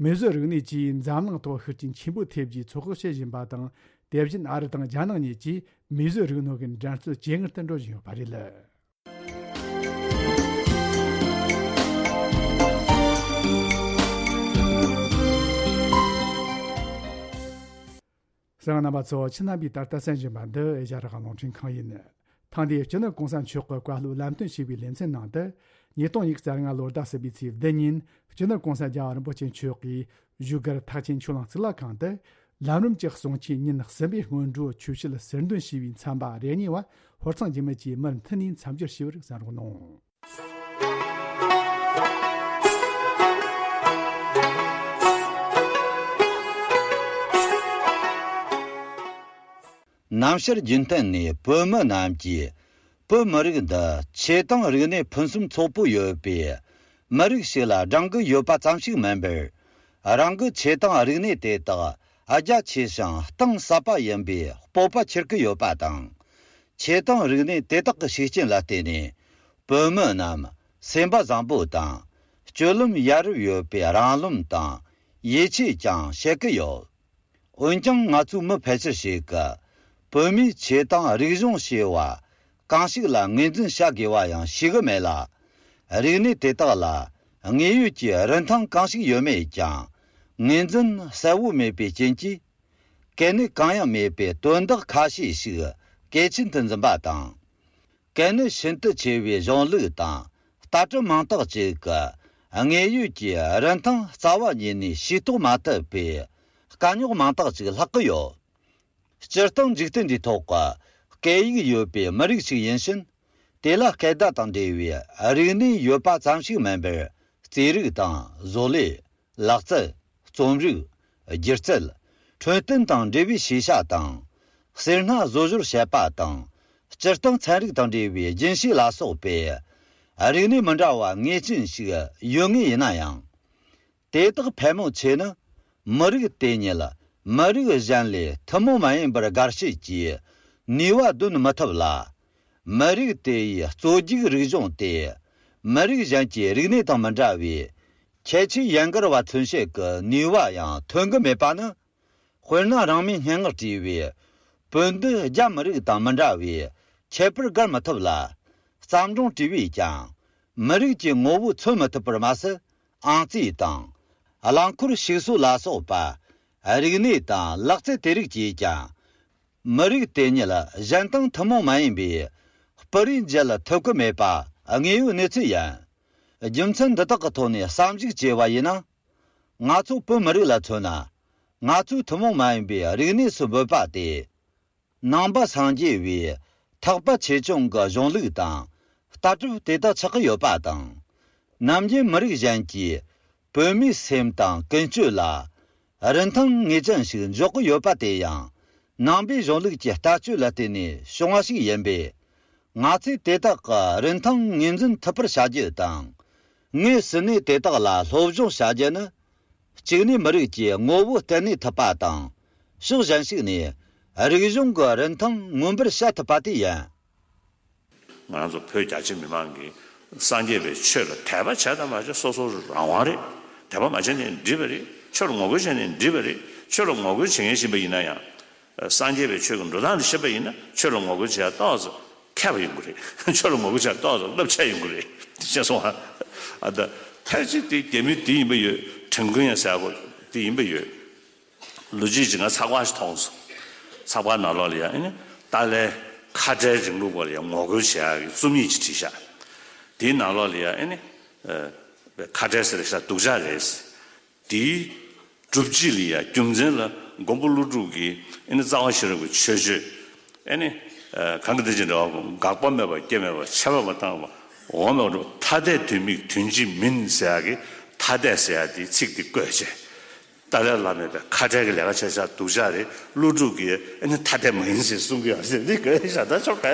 མེ་བཟོའི་རིག་གནས་ཀྱིས་འཛམ་གླིང་ཐོག་ཤུགས་རྐྱེན་ཆེན་པོ་ཐེབས་རྒྱུའི་ཚོད་དཔག་བྱེད་བཞིན་པ་དང་། དེ་བཞིན་ཨ་རི་དང་རྒྱ་ནག་གཉིས་ཀྱིས་མེ་བཟོའི་རིག་ནོར་གྱི་འགྲན་རྩོད་ཇེ་ངར་དུ་འགྲོ་བཞིན་ཡོད་པ་རེད། གསན་མཁན་རྣམ་པ་ཚོ། ཁྱེད་རྣམ་པས་ད་ལྟ་གསན་བཞིན་པ་འདི་ཨེ་ཤ་ཡ་རང་དབང་རླུང་འཕྲིན་ཁང་ཡིན། ཐེངས་འདིའི་སྤྱི་ནོར་༸གོང་ས་མཆོག་གི་བཀའ་སློབ་ལམ་སྟོན་ཞེས་པའི་ལེ་ཚན་ནང་དུ། ཉིས་སྟོང་ཉི་ཤུ་རྩ་ལྔ་ལོ་ཟླ་གསུམ་པའི་ཚེས་བདུན་ཉིན་སྤྱི་ནོར་༸གོང་ས་༸རྒྱལ་བ་རིན་པོ་ཆེ་མཆོག་གིས་བཞུགས་སྒར་ཐེག་ཆེན་ཆོས་གླིང་གཙུག་ལག་ཁང་དུ། ལམ་རིམ་གྱི་གསུང་ཆོས་ཉིན་གསུམ་པའི་སྔོན་འགྲོའི་ཆོས་བཤད་ཟུར་འདོན་ཞེས་པའི་ཚན་པ་རེ་གཉིས་པ་ཧོར་གཙང་འཇིགས་མེད་ཀྱིས་མུ་མཐུད་ནས་མཚམས་སྦྱོར་ཞུས་པར་གསན་རོགས་གནང་། ནམ་ཕྱེད་རྒྱུན་གཏན་ནས་བོད་མི་རྣམས་ཀྱིས་བོད་མི་རིགས་འདི་ཆོས་དང་རིག་གནས་ཕུན་སུམ་ཚོགས་པོ་ཡོད་པའི་མི་རིགས་ཤིག་ལ་བགྲང་གི་ཡོད་པ་ཙམ་ཞིག་མིན་པར། རང་གི་ཆོས་དང་རིག་གནས་དེ་དག་རྒྱ་ཆེ་ཞིང་གཏིང་ཟབ་པ་ཡིན་པའི་སྤོབས་པ་འཁྱེར་གི་ཡོད་པ་དང་། ཆོས་དང་རིག་གནས་དེ་དག་གི་ཤུགས་རྐྱེན་ལ་བརྟེན་ནས། བོད་མི་རྣམས་སེམས་པ་བཟང་པོ་དང་། སྤྱོད་ལམ་ཡ་རབས་ཡོད་པའི་རང་རློམ་དང་ཡིད་ཆེས་ཀྱང་བྱེད་ཀྱི་ཡོད། འོན་ཀྱང་ང་ཚོའི་མི་ཕལ་ཆེར་ཞིག་གིས་བོད་མིའི་ཆོས་དང་རིག་གཞུང་ཞེས་པ་གང་ཞིག་ལ་ངོས་འཛིན་བྱ་དགོས་པ་ཡང་ཤེས་གི་མེད་ལ། རིག་གནས་དེ་དག་ལ་དངོས་ཡོད་ཀྱི་རིན་ཐང་གང་ཞིག་ཡོད་མེད་ཀྱང་ངོས་འཛིན་གསལ་བོ་མེད་པའི་རྐྱེན་གྱིས། གལ་གནད་གང་ཡང་མེད་པའི་དོན་དག་ཁ་ཤས་ཤིག་གལ་ཆེན་དུ་འཛིན་པ་དང་། གལ་གནད་ཤིན་ཏུ་ཆེ་བའི་གཞུང་ལུགས་དང་ལྟ་གྲུབ་མང་དག་ཅིག་གི་དངོས་ཡོད་ཀྱི་རིན་ཐང་རྩ་བ་ཉིད་ནས་ཤེས་རྟོགས་མ་ཐུབ་པའི་དཀའ་རྙོག་མང་དག་ཅིག་ལྷག་གི་ཡོད། སྤྱིར་བཏང་འཇིག་རྟེན་འདིའི་ཐོག་གི་སྐད་ཡིག་ཡོད་པའི་མི་རིགས་ཤིག་ཡིན་ཕྱིན། དེ་ལ་སྐད་བརྡ་དང་འབྲེལ་བའི་རིག་གནས་ཡོད་པ་ཙམ་ཞིག་མིན་པར། རྩེད་རིགས་དང་བཟོ་ལས། ལག་རྩལ། རྩོམ་རིག་སྒྱུ་རྩལ། འཕྲོད་བསྟེན་དང་འབྲེལ་བའི་ཤེས་བྱ་དང་། སེར་སྣ་བཟོ་བཟོར་བྱེད་པ་དང་། སྤྱིར་བཏང་ཚན་རིག་དང་འབྲེལ་བའི་རྒྱུན་ཤེས་ལ་སོགས་པའི་རིག་གནས་མི་འདྲ་བ་ངེས་ཅན་ཞིག་ཡོད་ངེས་ཡིན་ན་ཡང་། དེ་དག་ཕལ་མོ་ཆེ་ནི་མི་རིགས་དེ་ཉིད་མི་རིགས་གཞན་ལས་ཐུན་མོང་མ་ཡིན་པར་དགར་བྱེད་ཀྱི་ནུས་པ་འདོན་མི་ཐུབ་ལ། མི་རིགས་དེ་ཡི་རྩོད་རྒྱུགས་རིག་གཞུང་དེ་མི་རིགས་གཞན་གྱི་རིག་གནས་དང་མི་འདྲ་བའི། ཁྱད་ཆོས་ཡན་གར་བ་མཚོན་བྱེད་ཀྱི་ནུས་པ་ཡང་ཐོན་གྱི་མེད་པ་ནི། དཔེར་ན་རང་མོས་སྙན་ངག་བྲིས་པའི་བོད་འདི་རྒྱ་མི་རིགས་དང་མི་འདྲ་བས་ཁྱད་པར་བརྒལ་མི་ཐུབ་ལ། བརྩམས་སྒྲུང་བྲིས་པས་ཀྱང་མི་རིགས་ཀྱི་ངོ་བོ་མཚོན་མི་ཐུབ་པར་མ་ཟད། ཨང་རྩིས་དང་། རླངས་འཁོར་ཕྱུགས་ཟོག་ལ་སོགས་པ། རིག་གནས་དང་ལག་རྩལ་དེ་རིགས་ཀྱིས་ཀྱང་། མི་རིགས་དེ་ཉིད་གཞན་དང་ཐུན་མོང་མ་ཡིན་པའི་སྤུ་རིས་འབྱེད་ཐུབ་ཀྱི་མེད་པ་དངོས་ཡོད་གནས་ཚུལ་ཡིན། རྒྱུ་མཚན་འདི་དག་གི་ཐོག་ནས་བསམ་གཞིག་བྱས་པ་ཡིན་ན། ང་ཚོ་བོད་མི་རིགས་ལ་མཚོན་ན། ང་ཚོའི་ཐུན་མོང་མ་ཡིན་པའི་རིག་གནས་སུ་འབོད་པ་དེ། ནང་པ་སངས་རྒྱས་པའི་ཐེག་པ་ཆེ་ཆུང་གི་གཞུང་ལུགས་དང་ལྟ་གྲུབ་དེ་དག་ཆགས་ཀྱི་ཡོད་པ་དང་། ནམ་རྒྱུན་མི་རིགས་གཞན་གྱིས་བོད་མིའི་སེམས་དང་ཀུན་སྤྱོད་ལ་རིན་ཐང་ངེས་ཅན་ཞིག་འཇོག་གི་ཡོད་པ་དེ་ཡང་། ནང་པའི་གཞུང་ལུགས་ཀྱི་ལྟ་སྤྱོད་ལ་བརྟེན་ནས་བྱུང་བ་ཞིག་ཡིན་པས། ང་ཚོས་དེ་དག་གི་རིན་ཐང་ངོས་འཛིན་ཐུབ་པར་བྱ་རྒྱུ་དང་། དངོས་སུ་ནས་དེ་དག་ལ་སློབ་སྦྱོང་བྱ་རྒྱུ་ནི། གཅིག་ནས་མི་རིགས་ཀྱི་ངོ་བོ་བསྟན་གནས་ཐུབ་པ་དང་། ཕྱོགས་གཞན་ཞིག་ནས་རིག་གཞུང་གི་རིན་ཐང་མངོན་པར་བྱ་ཐུབ་པ་དེ་ཡིན། ང་རང་ཚོ་བོད་རྒྱ་ཆེ་མི་མང་གིས་སངས་རྒྱས་པའི་ཆོས་ལ་དད་པ་བྱས་དང་མ་བྱས་སོ་སོ་རང་དབང་རེད། དད་པ་མ་བྱས་ནས་འགྲིག་པ་རེད། ཆོས་ལ་ངོ་རྒོལ་བྱས་ནས་འགྲིག་པ་རེད། ཆོས་ལ་ངོ་རྒོལ་བྱེད་མཁན་ཞིག་ཡིན་པ་ཡིན་ན་ཡང་། སངས་རྒྱས་པའི་ཆོས་ཀྱི་འགྲོ་སྟངས་དེ་ཤེས་པ་ཡིན་ན་ཆོས་ལ་ངོ་རྒོལ་བྱེད་ཡ་ཏོག་ཙམ་མཁས་པ་ཡོང་གི་རེད། ཆོས་ལ་ངོ་རྒོལ་བྱེད་ཡ་ཏོག་ཙམ་རླབས་ཆེ་ཡོང་གི་རེད། ཤེས་སོང་ཨ། ཨ་ད་ཕལ་ཆེར་དེ་རྒྱ་མི་དེ་ཡིན་པ་ཡོད། ཁྲིན་ཀོན་ཡང་ཟེར་ཡ་དེ་ཡིན་པ་ཡོད། ལོ་རྒྱུས་ཀྱི་ང་ཚགས་པར་ཞིག་མཐོང་སོང་། ཚགས་པར་ནང་ལོགས་ལ་ཡང་ཨ་ནི་ཏཱ་ལའི་ཁ་བྲལ་རིང་ལུགས་སྐོར་ལ་ཡང་ངོ་རྒོལ་བྱེད་ཡ་གི་རྩོམ་ཡིག་ཅིག་བྲིས་ཤག་དེའི་ནང་ལོགས་ལ་ཡང་ཨ་ནི་ཁ་བྲལ་ཟེར་ཤག་སྡུག་ཅག་རེད། དེའི་སྒྲུབ་བྱེད་ལ་ཡང་རྒྱུ་མཚན་ལ་མགོན་པོ་ཀླུ་སྒྲུབ་ཀྱི་ཨ་ནི་རྩ་བ་ཤེས་རབ་ཀྱི་ཆོས་སྤྱོད་ཨ་ནི་གང་གི་དེ་བཞིན་འདྲ་བ་འགག་པ་མེད་པ་སྐྱེ་མེད་པ་ཆད་པ་མ་བཏང་བ་འོང་མེད་པ་ཐ་དད་དོན་དམིགས་དོན་གཅིག་མིན་ཟེར་ཡ་གི་ཐ་དད་ཟེར་ཡ་དེའི་ཚིག་དེ་བཀོད་བྱས། ཏཱ་ལའི་བླ་མས་པའི་ཁ་བྲལ་གྱི་ལས་ཀ་བྱས་ཤག་སྡུག་ཅག་རེད། ཀླུ་སྒྲུབ་ཀྱིས་ཨ་ནི་ཐ་དད་མ་ཡིན་ཟེར་གསུང་གི་ཡོད་ཟེར་འདི་གོ་ཤག་ད་ཆོག་ག་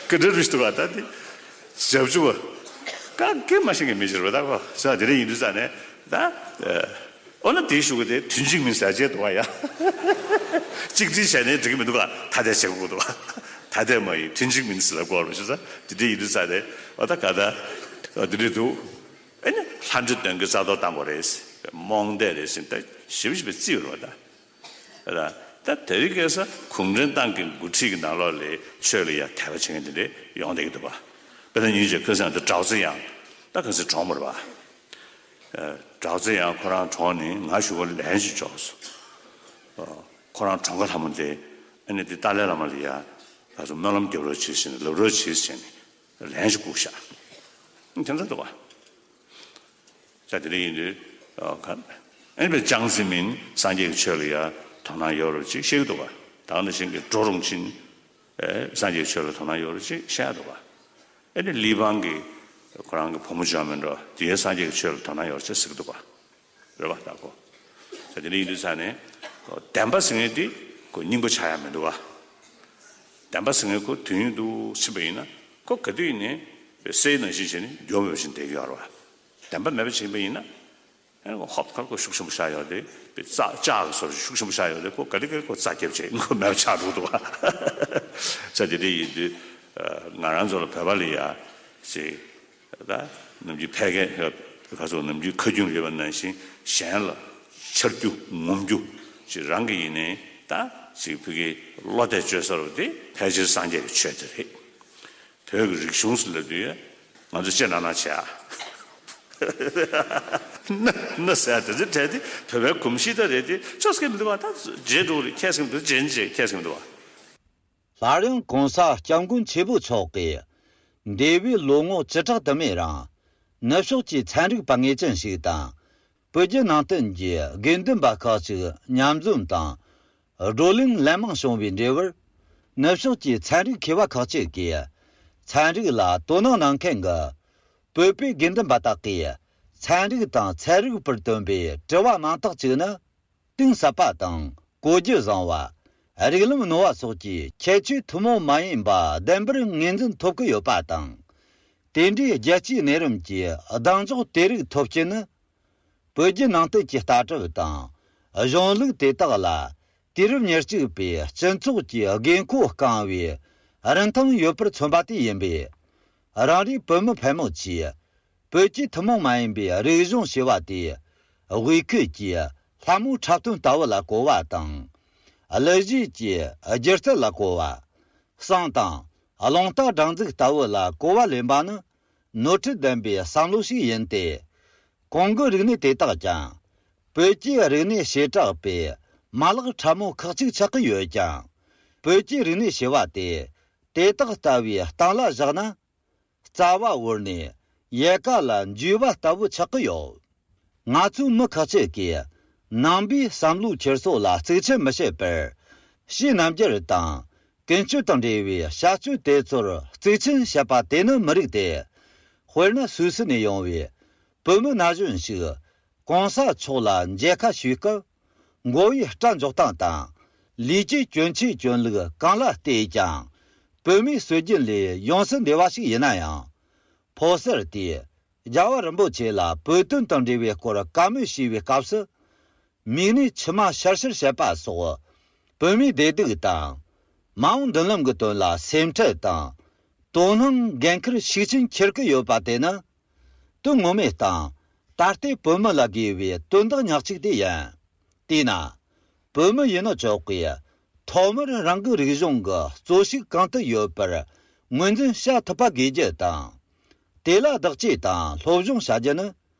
ག་འདྲ་རུ་ཞིག་འདུག་ག་ད་འདི་ཞབས་ཞུ་བ་ག་གེ་མ་ཤེས་མཁན་མི་ཞིག་རེད་པ། ད་གོ་ཤག་དེ་འདྲ་ཡིན་དུས་ཙ་ནས་ད་ཨོ་ན་དེའི་གཞུག་གུ་དེ་དོན་གཅིག་མིན་ཟེར་བྱས་འདུག་ག་ཡ། གཅིག་སྒྲིལ་བྱས་ནས་འགྲིག་གི་མི་འདུག་ག་ཐ་དད་བྱེད་དགོས་འདུག་ག་ཐ་དད་མ་ཡིན་དོན་གཅིག་མིན་ཟེར་ལ་གོ་རུ་ཞིག་ད་དེ་འདྲ་ཡིན་དུས་ཙ་ནས་ཨོ་ད་ག་ད་འདི་འདྲ་འདུག་ཨ་ནི། ལྷ་འདྲེ་གདོན་བགེགས་རྩ་གཏོར་བཏང་དགོས་རེད། རྨོངས་དད་རེད་ཟེར་ད་ཞིབ་ཞིབ་རྩིས་ཡོད་རེད་བ་ད། ད་ད་དེ་རིང་ཁ་སང་གུང་ཁྲན་ཏང་གི་འགོ་ཁྲིད་ཀྱི་ནང་ལོགས་ལ་ཆོས་ལ་ཡ་དད་པ་བྱེད་མཁན་དེ་འདྲས་ཡོང་བསྡད་ཀྱི་འདུག་བ། དཔེར་ན་ཉིན་ཞིག་ཁ་སང་དེ་གྲྭ་བ་ཚེ་དབྱངས་ད་ག་ཚོད་གྲོངས་པ་རེད་བ། གྲྭ་བ་ཚེ་དབྱངས་ཁོ་རང་གྲོངས་ནས་ང་གཞུག་གུ་ལན་ཞིག་འབྱོར་སོང་། ཁོ་རང་གྲོངས་ཁ་ལྷ་མོ་དེ་ཨ་ནི་དེ་ཏཱ་ལའི་བླ་མ་ལ་ཡ་ད་སོ་སྨོན་ལམ་རྒྱབ་རོགས་བྱེད་ཟེར་ནས་ལབ་རོགས་བྱེད་ཟེར་ནས་ལན་ཞིག་བསྐུར་ཤག་དེ་འདྲ་འདུག་བ། ས་དེ་འདྲ་ཡིན་དུས་ཨ་ནི་པའི་ཅང་ཙེ་མིན་སངས་རྒྱས་ཀྱི་ཆོས་ལ་ཡ་དོ་སྣང་ཡོད་རེད་ཅེས་བཤད་ཀྱི་འདུག་བ། ད་ག་ནང་བཞིན་གྱི་ཀྲོའུ་རུང་ཆིན་སངས་རྒྱས་ཀྱི་ཆོས་ལ་དོ་སྣང་ཡོད་རེད་ཅེས་བཤད་འདུག་བ། ཨ་ནི་ལི་པང་གི་ཁོ་རང་གི་བུ་མོ་བྱོན་མི་འགྲོ་དེ་སངས་རྒྱས་ཀྱི་ཆོས་ལ་དོ་སྣང་ཡོད་རེད་ཅེས་ཟེར་གྱི་འདུག་བ། རེད་བ་ད་གོ། ད་དེ་འདྲ་ཡིན་དུས་ས་ནས་བདེན་པ་ཟེར་མཁན་དེ་ཁོ་སྙིང་པོ་ཆགས་ཡ་མི་འདུག་བ། བདེན་པ་ཟེར་མཁན་ཁོ་དུས་ཡུན་དུ་ཕྱིན་པ་ཡིན་ན་ཁོ་ག་དུས་ཡིན་ནའི་སའི་ནང་བཞིན་བྱས་ནས་འགྱུར་མེད་པ་བཞིན་བསྡད་ཀྱི་ཡོད་རེད་བ། བདེན་པ་མེད་པ་བྱེད་པ་ཡིན་ན་ཨ་ནི་ཁོ་ཧོབ་ཁར་ཁོ་ཤུགས་ཆེན་པོ་བཞག་ཡོད་དེ་པའི་རྩ་ལྕགས་ཀྱི་བཟོ་ཤུགས་ཆེན་པོ་བཞག་ཡོད་དེ་ཁོ་ག་དུས་ག་དུས་ཁོ་རྩ་རྒྱབ་བྱས་ཁོ་མེད་པ་ཆགས་འགྲོ་འདུག་བ། ས་དེ་འདྲ་ཡིན་དུས་ང་རང་ཚོ་ལ་བོད་པ་ལ་ཡ་ཅིག་ད་ནམ་རྒྱུན་ཕལ་སྐད་ཁ་སོགས་ནམ་རྒྱུན་ཁ་རྒྱུན་ཡོད་པ་ནང་བཞིན་གཞན་ལ་འཕྱར་རྒྱུ་ངོམ་རྒྱུ་ཅིག་རང་གི་ཡིན་ནའི་ད་ཅིག་ཕ་གིའི་བློ་གཏད་བཅོལ་ས་རུ་དེ་ཕལ་ཆེར་སངས་རྒྱས་ཀྱི་ཆོས་དེ་རེད། བོད་ཀྱི་རིག་གཞུང་ཟེར་ལབ་དུས་ང་ཚོ་ཅི་གནང་གནང་བྱེད་ཨ། ན་ན་ཟེར་དེ་ཚོ་བྲལ་ཏེ་བོད་པའི་གོམས་གཤིས་ད་རེད་དེ་ཅོག་སྐད་མི་འདུག་བ་ད་རྗེས་འགྲོ་རེད་ཁྱད་སྐད་མི་འདུག་རྗེས་རྗེས་ཁྱད་སྐད་མི་འདུག་བ། སླར་ཡང་གོང་ས་སྐྱབས་མགོན་ཆེན་པོ་མཆོག་གིས་འདས་པའི་ལོ་ངོ་བཅུ་ཕྲག་དུ་མའི་རིང་ནུབ་ཕྱོགས་ཀྱི་ཚན་རིག་པ་ངེས་ཅན་ཞིག་དང་བོད་བརྒྱུད་ནང་བསྟན་གྱི་དགེ་འདུན་པ་ཁག་ཅིག་མཉམ་འཛོམས་དང་བགྲོ་གླེང་ལན་མང་བྱུང་བའི་འབྲས་བུར་ནུབ་ཕྱོགས་ཀྱི་ཚན་རིག་མཁས་པ་ཁག་ཅིག་གིས་ཚན་རིག་ལ་དོ་སྣང་གནང་མཁན་གྱི་བོད་པའི་དགེ་འདུན་པ་དག་གིས་ཚན་རིག་དང་ཚན་རིག་པར་བཏོན་པའི་དྲི་བ་མང་དག་ཅིག་ནི། གཏིང་ཟབ་པ་དང་གོ་རྒྱུ་བཟང་བ། རིགས་ལམ་རྣོ་བ་སོགས་ཀྱི་ཁྱད་ཆོས་ཐུན་མོང་མ་ཡིན་པ་ལྡན་པར་ངོས་འཛིན་ཐོབ་ཀྱི་ཡོད་པ་དང་། དེ་འདྲའི་རྒྱལ་སྤྱིའི་གནས་རིམ་གྱི་གདེང་འཇོག་དེ་རིགས་ཐོབ་རྒྱུ་ནི། བོད་བརྒྱུད་ནང་བསྟན་གྱི་ལྟ་གྲུབ་དང་གཞུང་ལུགས་དེ་དག་ལ་དུས་རབས་ཉེར་གཅིག་པའི་སྤྱི་ཚོགས་ཀྱི་དགོས་མཁོ་བསྐང་བའི་རིན་ཐང་ཡོད་པར་མཚོན་པ་དེ་ཡིན་པས། རང་རེའི་བོད་མི་ཕལ་མོ་ཆེས། བོད་ཀྱི་ཐུན་མོང་མ་ཡིན་པའི་རིག་གཞུང་ཞེས་པ་དེ་དབུས་ཁུལ་གྱི་ལྷ་མོའི་འཁྲབ་སྟོན་ལྟ་བུ་ལ་གོ་བ་དང་། གླུ་གཞས་ཀྱི་སྒྱུ་རྩལ་ལ་གོ་བ། བསང་དང་རླུང་རྟ་སྒྲ་འཛུགས་ལྟ་བུ་ལ་གོ་བ་ལེན་པ་ནི་ནོར་འཁྲུལ་ལྡན་པའི་བསམ་བློ་ཞིག་ཡིན་ཏེ། གོང་གི་རིག་གནས་དེ་དག་ཀྱང་བོད་ཀྱི་རིག་གནས་བྱེ་བྲག་པའི་མ་ལག་ཕྲ་མོ་ཁག་ཅིག་ཆགས་ཀྱི་ཡོད་ཀྱང་། བོད་ཀྱི་རིག་གནས་ཞེས་པ་དེ་དེ་དག་ལྟ་བུའི་སྟེང་ལ་བཞག་ན། རྩ་བ་བོར་ནས་ཡལ་ག་ལ་འཇུས་པ་ལྟ་བུ་ཆགས་ཀྱི་ཡོད། ང་ཚོའི་མི་ཁག་ཅིག་གིས་ནང་པའི་བསམ་བློའི་འཁྱེར་སོ་ལ་གཙིགས་ཆེན་མི་བྱེད་པར། ཕྱིའི་རྣམ་འགྱུར་དང་ཀུན་སྤྱོད་དང་འབྲེལ་བའི་བྱ་སྤྱོད་དེ་ཚོར་གཙིགས་ཆེན་བྱེད་པ་དེ་ནི་མི་རིགས་ཏེ། དཔེར་ན་སུད་སི་ནས་ཡོང་བའི་བོད་མི་ན་གཞོན་ཞིག་གོང་ས་མཆོག་ལ་མཇལ་ཁ་ཞུས་སྐབས། མགོ་བོའི་སྐྲ་འཇོག་སྟངས་དང་། ལུས་ཀྱི་གྱོན་ཆས་གྱོན་ལུགས་གང་ལ་བལྟས་ཀྱང་། བོད་མིའི་སྲོལ་རྒྱུན་ལས་ཡོངས་སུ་འདས་པ་ཞིག་ཡིན་ན་ཡང་། ཕོ་གསར་དེས་རྒྱལ་བ་རིན་པོ་ཆེ་ལ་བོད་དོན་དང་འབྲེལ་བའི་སྐོར་བཀའ་མོལ་ཞུས་པའི་སྐབས་སུ། མིག་ནས་མཆི་མ་ཤར་ཤར་བྱེད་པ་སོགས། བོད་མིའི་བདེ་སྡུག་དང་། མ་འོངས་མདུན་ལམ་གྱི་དོན་ལ་སེམས་ཁྲལ་དང་། དོ་སྣང་འགན་འཁུར་ཤུགས་ཆེན་འཁྱེར་གྱི་ཡོད་པ་དེ་ནི། དོན་ངོ་མའི་སྟེང་ད་ལྟའི་བོད་མི་ལ་དགོས་པའི་དོན་དག་ཉག་གཅིག་དེ་ཡིན། དེས་ན། བོད་མི་ཡིན་ནོ་ཅོག་གིས་ཐོག་མར་རང་གི་རིག་གཞུང་གི་གཙོ་ཤུགས་གང་དུ་ཡོད་པར་ངོས་འཛིན་བྱ་ཐུབ་པ་དགོས་རྒྱུ་དང་། དེ་ལ་བདག་གཅེས་དང་སློབ་སྦྱོང་བྱ་རྒྱུ་ནི་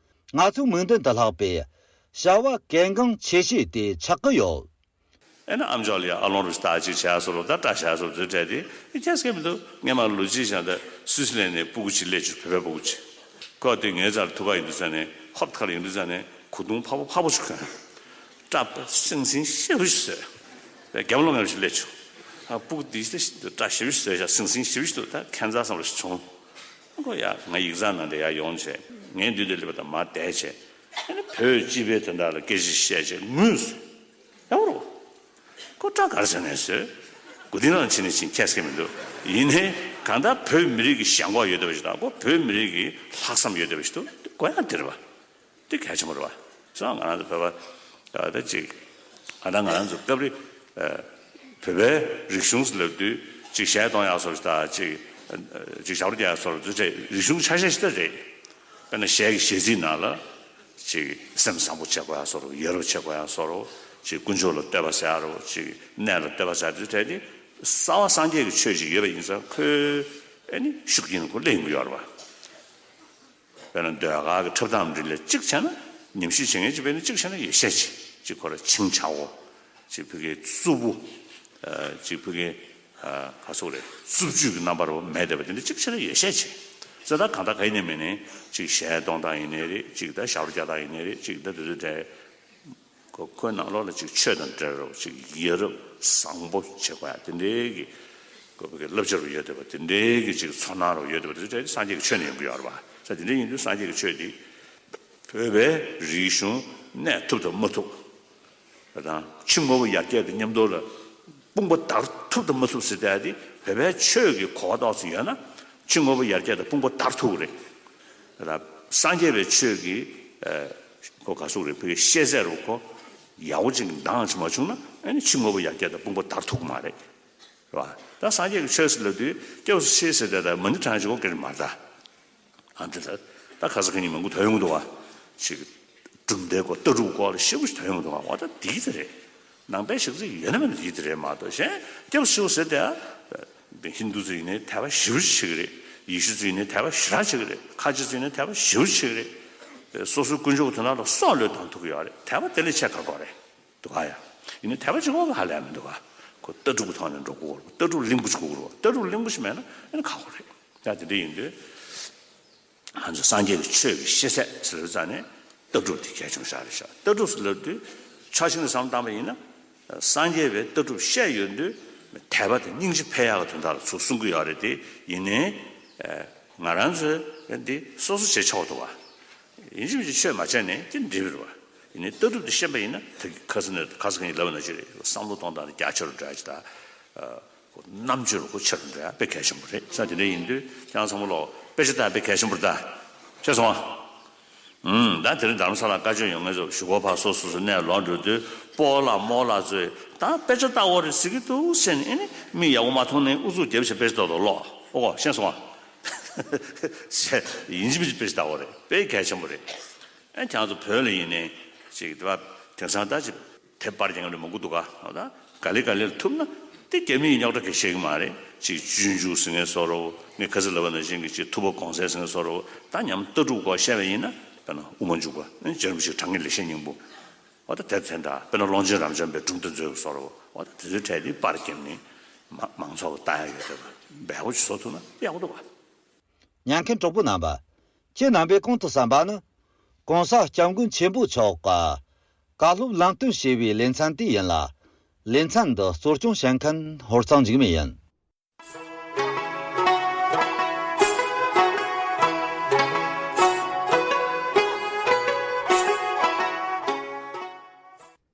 ང་ཚོའི་མིག་མདུན་དུ་ལྷག་པའི་བྱ་བ་གལ་འགངས་ཆེ་ཤོས་དེ་ཆགས་ཀྱི་ཡོད། ཨེ་ན་ཨམ་ཅོག་ལ་ཡ་ཨ་ལོང་རུ་སྟག་ཅིག་བྱས་སོ་ལོ་ད་སྐྲ་བྱས་སོ་ཚོད་བྲལ་ཏེ་ཁྱེད་སྐད་མི་འདུག་སྔས་མ་ལོ་གཅིག་བཞག་ད་སུད་སི་ལན་ནས་སྤུ་གུ་ཅིག་སླེབས་བྱུང་བོད་པའི་སྤུ་གུ་ཅིག་ཁོ་དེ་ངའི་རྩར་ཐུག་པ་ཡིན་དུས་ཙ་ནས་ཧོབ་ཐག་ལ་ཡིན་དུས་ཙ་ནས་གོས་ཐུང་ཕག་པོ་ཕག་པོ་ཅིག་གོན། སྐྲ་སིང་སིང་ཞེ་པོ་ཞིག་བཟོས། རྒྱབ་ལོག་ངེས་པ་ཞིག་སླེབས་བྱུང་། ཨ་སྤུ་གུ་དེ་སྐྲ་ཞེ་པོ་ཞིག་བཟོས་བཞག་སིང་སིང་ཞེ་པོ་ཞིག་འདུག་ད་ཁྱད་མཚར་བསམ་བློ་ཞིག་བྱུང་། ཁོ་ཡ་ང་ཡིག་ཚང་ནང་དེ་ཡ་ཡོང་བྱས་ངའི་མདུན་དུ་སླེབས་པ་དང་མར་བསྡད་བྱས། ཨ་ནི་བོད་སྤྱི་པའི་དོན་དག་ལ་སྐད་ཆ་བཤད་བྱས་ངུས་སོང་། ཡག་པོ་རེད་བ། ཁོ་སྐྲ་ག་རེ་ཟ་ནས་བཟོས། མགོ་རྟིང་ནང་ཕྱིན་ནས་ཕྱིན་ཁྱད་སྐད་མི་འདུག་ཡིན་ནའི་གང་ལྟར་བོད་མི་རིགས་ཀྱི་ཞེན་ཁོག་ཡོད་བསྡད་པ་ཞིག་དང་ཁོ་བོད་མི་རིགས་ཀྱི་ལྷག་བསམ་ཡོད་བསྡད་པ་ཞིག་འདུག་དགོས་ཡག་དེ་རེད་བ། དེ་གལ་ཆེན་པོ་རེད་བ། སོང་ང་རང་ཚོ་བོད་པ་ད་ཅིག་ང་དང་ང་རང་ཚོ་སྐབས་རེ་བོད་པའི་རིག་གཞུང་ལབ་དུས་ཅིག་གཞས་གཏོང་ཡག་སོགས་ད་ཅིག་ཅིག་ཞབས་བྲོ་རྒྱག་ཡག་སོགས་རེད་རིག་གཞུང་ཆ་ཤས་ཤིག་ད་རེད། དཔེར་ན་ཞལ་གྱི་ཞལ་ཚིག་ནང་ལ་ཅིག་སེམས་བཟང་པོ་བྱེད་དགོས་ཡ་བཟོ་འདྲ། ཡ་རབས་བྱེད་དགོས་ཡ་བཟོ་འདྲ། ཅིག་དཀོན་མཆོག་ལ་བསྟོད་པ་ཟེར་ཡ་རོ། ཅིག་གནས་ལ་བསྟོད་པ་ཟེར་ཡ་དེ་གྲས་དེ་གསར་བ་སངས་རྒྱས་ཀྱི་ཆོས་ཅིག་ཡོད་པ་ཡིན་ཙང་ཁོའི་ཨ་ནི་ཤུགས་རྐྱེན་ཁོ་སླེབས་ཡོང་གི་ཡོད་རེད་པ། དཔེར་ན་ཟློས་གར་གྱི་འཁྲབ་སྟངས་འདི་ལ་གཅིག་བྱས་ན་ཉམས་ཞིབ་བྱེད་མཁན་གཅིག་དཔེར་ན་གཅིག་བྱས་ན་ཡོད་ཤས་ཆེ། གཅིག་ཁོ་ར་འཆིང་ཆག་པོ། གཅིག་ཕ་གིའི་རྩུབ་པོ། ཨ་གཅིག་ཕ་གིའི་ཨ་ག་ཟེར་དགོས་རེད། རྩུབ་སྤྱོད་ཀྱི་རྣམ་པ་རུ་མེད་བསྡད་པ་དེ་འདྲ་གཅིག་བྱས་ན་ཡོད་ཤས་ཆེ། ཙི་ད་གང་ལྟར་ག་ཡིན་ནའི་མིན་ནའི་གཅིག་གཞས་གཏོང་སྟངས་ཡིན་ནའི་རེད། གཅིག་ད་ཞབས་བྲོ་རྒྱག་སྟངས་ཡིན་ནའི་རེད། གཅིག་ད་དེ་ཚོ་འདྲ། ཁོ་ཁོའི་ནང་ལོགས་ལ་ཅིག་ཆོས་དང་འབྲེལ་རོགས་ཅིག་ཡ་རབས་བཟང་པོ་བྱེད་དགོས་ཡ་དེ་འདྲའི་གི་ཁོ་བོད་ཀྱི་བསླབ་བྱ་རུ་ཡོད་བསྡད་པ་དེ་འདྲའི་གི་ཅིག་ཚོར་སྣང་རུ་ཡོད་བསྡད་པ་དེ་ཚོ་སངས་རྒྱས་ཀྱི་ཆོས་ནས་ཡོང་གི་ཡོད་རེད་པ། ས་དེ་འདྲ་ཡིན་དུས་སངས་རྒྱས་ཀྱི་ཆོས་འདི་བོད་པའི་རིག་གཞུང་གནས་ཐུབ་དང་མ་ཐུབ། དང་ཕྱི་དངོས་པོ་ཡར་རྒྱས་དང་མཉམ་དུ་ལ་དཔུང་པ་དར་ཐུབ་དང་མ་ཐུབ་ཟེར་བསྡད་ཡ་དེ་བོད་པའི་ཆོས་ཀྱི་གོ་བ་ཏོག་ཙམ་ཡོད་ན་ཕྱི་དངོས་པོ་ཡར་རྒྱས་དང་དཔུང་པ་དར་ཐུབ་ཀྱི་རེད། ད་སངས་རྒྱས་པའི་ཆོས་ཀྱི་ཨ་ཁོ་ག་ཟེར་དགོས་རེད། བོད་ཀྱི་ཤེས་ཚད་རུ་ཁོ་ཡག་པོ་ཅིག་འདང་ཅིག་མ་བྱུང་ན་ཨ་ནི་ཕྱི་དངོས་པོ་ཡར་རྒྱས་དང་དཔུང་པ་དར་ཐུབ་ཀྱི་མ་རེད། རེད་བ། ད་སངས་རྒྱས་ཀྱི་ཆོས་ཟེར་ལབ་དུས་སྐྱབས་སུ་མཆི་ཟེར་དེ་ད་མ་ཎི་བགྲང་ཅིག་གོ་གི་རེད་མ་རེད་ད། ཨ་འདི་ད་ད་ཁ་སང་ཁ་ཉིན་མང་པོ་ཐོན་ཡོང་གི་འདུག་བ། ཅིག་གྲུབ་མཐའི་སྐོར་ལྟ་གྲུབ་སྐོར་ལ་ཞེ་པོ་ཞིག་ཐོན་ཡོང་གི་འདུག་བ། འོ་ད་འདི་གི་དེ་རེད། ནང་པའི་ཞིག་ཚོ་ཡོད་ན་མེད་ན་འདི་གི་དེ་རེད་མ་གཏོགས་གཞན་སྐྱབས་སུ་མཆིའོ་ཟེར་དེ་ཨ། ཧིན་དུ་ཚོ་ཡིན་ནའི་དད་པ་ཞེ་པོ་ཞིག་བྱེད་ཀྱི་རེད། ཡེ་ཤུ་ཚོ་ཡིན་ནའི་དད་པ་ཞེ་དྲག་བྱེད་ཀྱི་རེད། ཁ་ཆེ་ཚོ་ཡིན་ནའི་དད་པ་ཞེ་པོ་ཞིག་བྱེད་ཀྱི་རེད། སོ་སོའི་དཀོན་མཆོག་གི་དོན་དག་ལ་སྲོག་བློས་གཏོང་ཐུབ་ཀྱི་ཡོད་རེད། དད་པ་དེ་ལས་ཆེ་ག་དགོས་རེད། འདུག་ག་ཡ། ཡིན་ནའི་དད་པ་གཅིག་པོ་ཧ་ལས་མི་འདུག་ག་ཁོ་ལྟ་གྲུབ་ཀྱི་ཐོག་ནས་འགྲོ་དགོས་རེད། ལྟ་གྲུབ་གླིང་བུ་ཅིག་དགོས་རེད། ལྟ་གྲུབ་གླིང་བུ་ཞིག་མེད་ན་ཨ་ནི་ཁག་པོ་རེད། ཡ་དེ་འདྲ་ཡིན་དུས། ང་ཚོ་སངས་རྒྱས་ཀྱི་ཆོས་ཀྱི་ཤེས་ཚད་ཟེར་བའི་རྩ་ནས་ལྟ་གྲུབ་དེ་གལ་ཆེན་པོ་ཞིག་རེད་ཤག་ལྟ་གྲུབ་ཟེར་ལབ་དུས་ཕྱོགས་གཅིག་ནས་བསམ་བློ་བཏང་པ་ཡིན་ན། སངས་རྒྱས་པའི་ལྟ་གྲུབ་བཤད་ཡོང་དུས་དད་པ་དང་སྙིང་རྗེ་འཕེལ་ཡག་གི་དོན་དག་ལ་ཚུར་གསུང་གི་ཡོད་རེད་དེ། ཡིན་ནའི་ང་རང་ཚོས་འདི་སོ་སོ་བྱེད་ཆོག་འདུག་བ། ཡིན་གཅིག་མིན་གཅིག་ཆོས་མ་བྱས་ནས་དེ་འགྲིག་པ་རེད་བ། ཡིན་ནའི་ལྟ་གྲུབ་དེ་ཤེས་པ་ཡིན་ན་ད་གི་ཁ་སང་ནས་ཁ་སང་ཁ་ཉིན་ལབ་པ་ནང་བཞིན་རེད། བསམ་བློ་གཏོང་སྟངས་དེ་རྒྱ་ཆེ་རུ་འགྲོ་ཡ་ཅིག་དང་། ཁོ་རྣམ་དཔྱོད་ལ་ཁོ་ཆེ་རུ་འགྲོ་ཡ་དཔེ་གལ་ཆེན་པོ་རེད། ས་དེ་འདྲ་ཡིན་དུས་ཁྱེད་རང་ཚང་མ་ལོག་དཔེ་ཆ་ལྟ་དཔེ་གལ་ཆེན་པོ་རེད་ད། ཤེས་སོང་ཨ། ཨུམ། ད་དེ་རིང་རྡ་རམ་ས་ལ་བཀའ་ཆོས་ཡོང་མཁན་ཚོ་གཞུག་གུ་ཕར་སོ་སོ་སོ་གནས་ལོག་འགྲོ་དུས་སྤོ་ལགས་རྨོ་ལགས་ཚོས་ད་དཔེ་ཆ་ལྟ་འོ་རེད་ཟེར་གི་འདུག་ཟེར་ནས། ཨེ་ནི་མི་ཡག་པོ་མ་མཐོང་ནས་ཨུ་ཚུགས་རྒྱབ་བྱས་དཔེ་ཆ་ལྟ་ལོག་ལོག་ཨོ་གོ། ཤེས་སོང་ཨ། ཡིན་གཅིག་མིན་གཅིག་དཔེ་ཆ་ལྟ་འོ་རེད། དཔེ་གལ་ཆེན་པོ་རེད། ཨ་ཁྱེད་ཚོ་བོད་ལ་ཡིན་ནའི་ཅིག་དེ་བ་དེང་སང་ད་ཅིག་དེབ་པར་རྒྱག་མཁན་མང་པོ་འདུག་ག་ད་ག་ལེ་ག་ལེ་ལ་ཐུབ་ན་དེ་རྒྱ་མི་ཡིས་རྙོག་དྲ་ག་ཤེས་ཀྱི་མ་རེད། ཅིག་སྤྱོད་འཇུག་ཟེར་མཁན་བཟོ་འདྲ་བོ། ངས་ཁ་སང་ལབ་པ་ནང་བཞིན་གྱི་ཅིག་ཐུབ་པ་གོང་གསལ་ཟེར་མཁན་བཟོ་འདྲ་བོ། ད་ཉམས་ལྟ་གྲུབ་སྐོར་བཤད་པ་ཡིན་ན་དཔེར་ན་དབུ་མ་འཇུག་པ་ནི་རྗེ་རིན་པོ་ཆེའི་དྲང་ངེས་ལེགས་བཤད་སྙིང་པོ། འོ་ད་དེ་དེ་འདྲ་དཔེར་ན་ཀློང་ཆེན་རབ་འབྱམས་པའི་གྲུབ་མཐའ་མཛོད་ཀྱི་བཟོ་འདྲ་བོ། འོ་ད་དེ་ཚོའི་གྲས་དེ་པར་བརྒྱབ་ནས་མ་མང་ཚོགས་ལ་ལྟ་ཡ་ཡོད་བསྡད་པ་འབེལ་པོ་ཅིག་བཟོ་ཐུབ་ན་ཡག་པོ་འདུག་ག་ཉན་མཁན་གྲོགས་པོ་རྣམ་པ། ཁྱེད་རྣམ་པས་གོང་དུ་གསན་པ་ནི། ྋགོང་ས་ྋསྐྱབས་མགོན་ཆེན་པོ་མཆོག་གིས་བཀའ་སློབ་ལམ་སྟོན་བྱས་པའི་ལེ་ཚན་དེ་ཡིན་ལ། ལེ་ཚན་འདི་གཙོ་སྐྱོང་བྱེད་མཁན་ཧོར་གཙང་འཇིགས་མེད་ཡིན།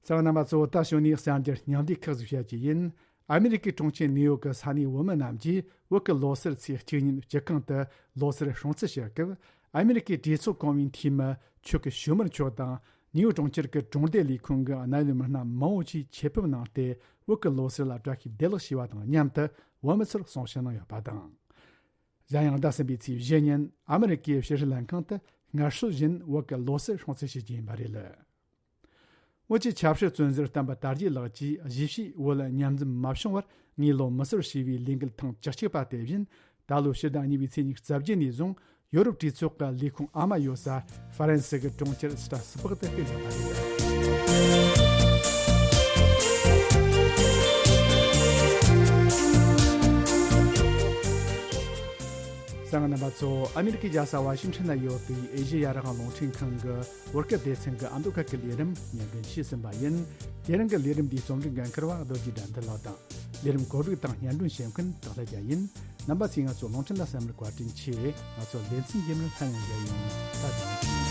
གསན་པ་རྣམ་པ་ཚོ། ད་གཞུག་ནས་གསར་འགྱུར་མཉམ་ལས་ཁག་ཅིག་བཤད་རྒྱུ་ཡིན། ཨ་མི་རི་ཀའི་གྲོང་ཁྱེར་ནིའུ་ཡོག་གི་ས་གནས་བོད་མི་རྣམས་ཀྱིས་བོད་ཀྱི་ལོ་སར་ཚེས་གཅིག་ཉིན་སྤྱི་ཁང་དུ་ལོ་སར་སྲུང་བརྩི་ཞུ་སྐབས། ཨ་མི་རི་ཀའི་གྲོས་ཚོགས་གོང་མའི་འཐུས་མི་ཆོས་ཀྱི་བཤེས་གཉེན་མཆོག་དང་། ནིའུ་ཡོག་གྲོང་ཁྱེར་གྱི་གྲོང་སྡེ་ལས་ཁུངས་ཀྱི་གནད་ཡོད་མི་སྣ་མང་བོ་ཞིག་ཆེད་ཕེབས་གནང་སྟེ། བོད་ཀྱི་ལོ་སར་ལ་བཀྲ་ཤིས་བདེ་ལེགས་ཞུས་པ་དང་མཉམ་དུ། བོད་མི་ཚོར་གསུང་བཤད་གནང་ཡོད་པ་དང་། གཞན་ཡང་ཟླ་གསུམ་པའི་ཚེས་བཞི་ཉིན་ཨ་མི་རི་ཀའི་ཕྱི་སྲིད་ལྷན་ཁང་དུ་སྔར་སྲོལ་བཞིན་བོད་ཀྱི་ལོ་སར་སྲུང་བརྩི་ཞུ་རྒྱུ་ཡིན་པ་རེད། བོད་ཀྱི་ཆབ་སྲིད་བཙོན་ཟུར་བསྟན་པ་དར་རྒྱས་ལགས་ཀྱིས་གཞིས་བྱེས་བོད་མཉམ་འཛོམས་མ་བྱུང་བར་ངས་ལོ་མི་སར་ཞེས་པའི་ལས་འགུལ་ཐེངས་བཅུ་གཅིག་པ་དེ་བཞིན། ད་ལོ་ཕྱི་ཟླ་གཉིས་པའི་ཚེས་ཉི་ཤུ་རྩ་བརྒྱད་ནས་བཟུང་ཡོ་རོབ་གྲོས་ཚོགས་ཀྱི་ལས་ཁུངས་ཨ་མ་ཡོད་ས་ཧྥ་རན་སི་གི་གྲོང་ཁྱེར་སི་ཏྲ་སི་སྦག་ཏུ་ཕེབས་ཡོད་པ་རེད། གསན་པ་རྣམ་པ་ཚོ། ཨ་མི་རི་ཀའི་རྒྱལ་ས་ཝ་ཤིང་ཊོན་ན་ཡོད་པའི་ཨེ་ཤེ་ཡ་རང་དབང་རླུང་འཕྲིན་ཁང་གི་བོད་སྐད་སྡེ་ཚན་གྱི་ཨ་མདོ་ཁུལ་གྱི་ལས་རིམ་སྙན་སྒྲོན་ཞུས་ཟིན་པ་ཡིན། དེ་རིང་གི་ལས་རིམ་འདིའི་རྩོམ་སྒྲིག་འགན་འཁུར་བ་རྡོ་རྗེ་དགྲ་འདུལ་ལགས་དང་། ལས་རིམ་གོ་སྒྲིག་དང་སྙན་སྒྲོན་བྱེད་མཁན་དག་ལྷ་རྒྱལ་ཡིན། རྣམ་པ་ཚོས་ང་ཚོ་རླུང་འཕྲིན་ལ་གསན་པར་བཀའ་དྲིན་ཆེ། ང་ཚོ་ལེ་ཚན་རྗེས་མར་སླར་ཡང་མཇལ་ཡོང་། ད་དུང་།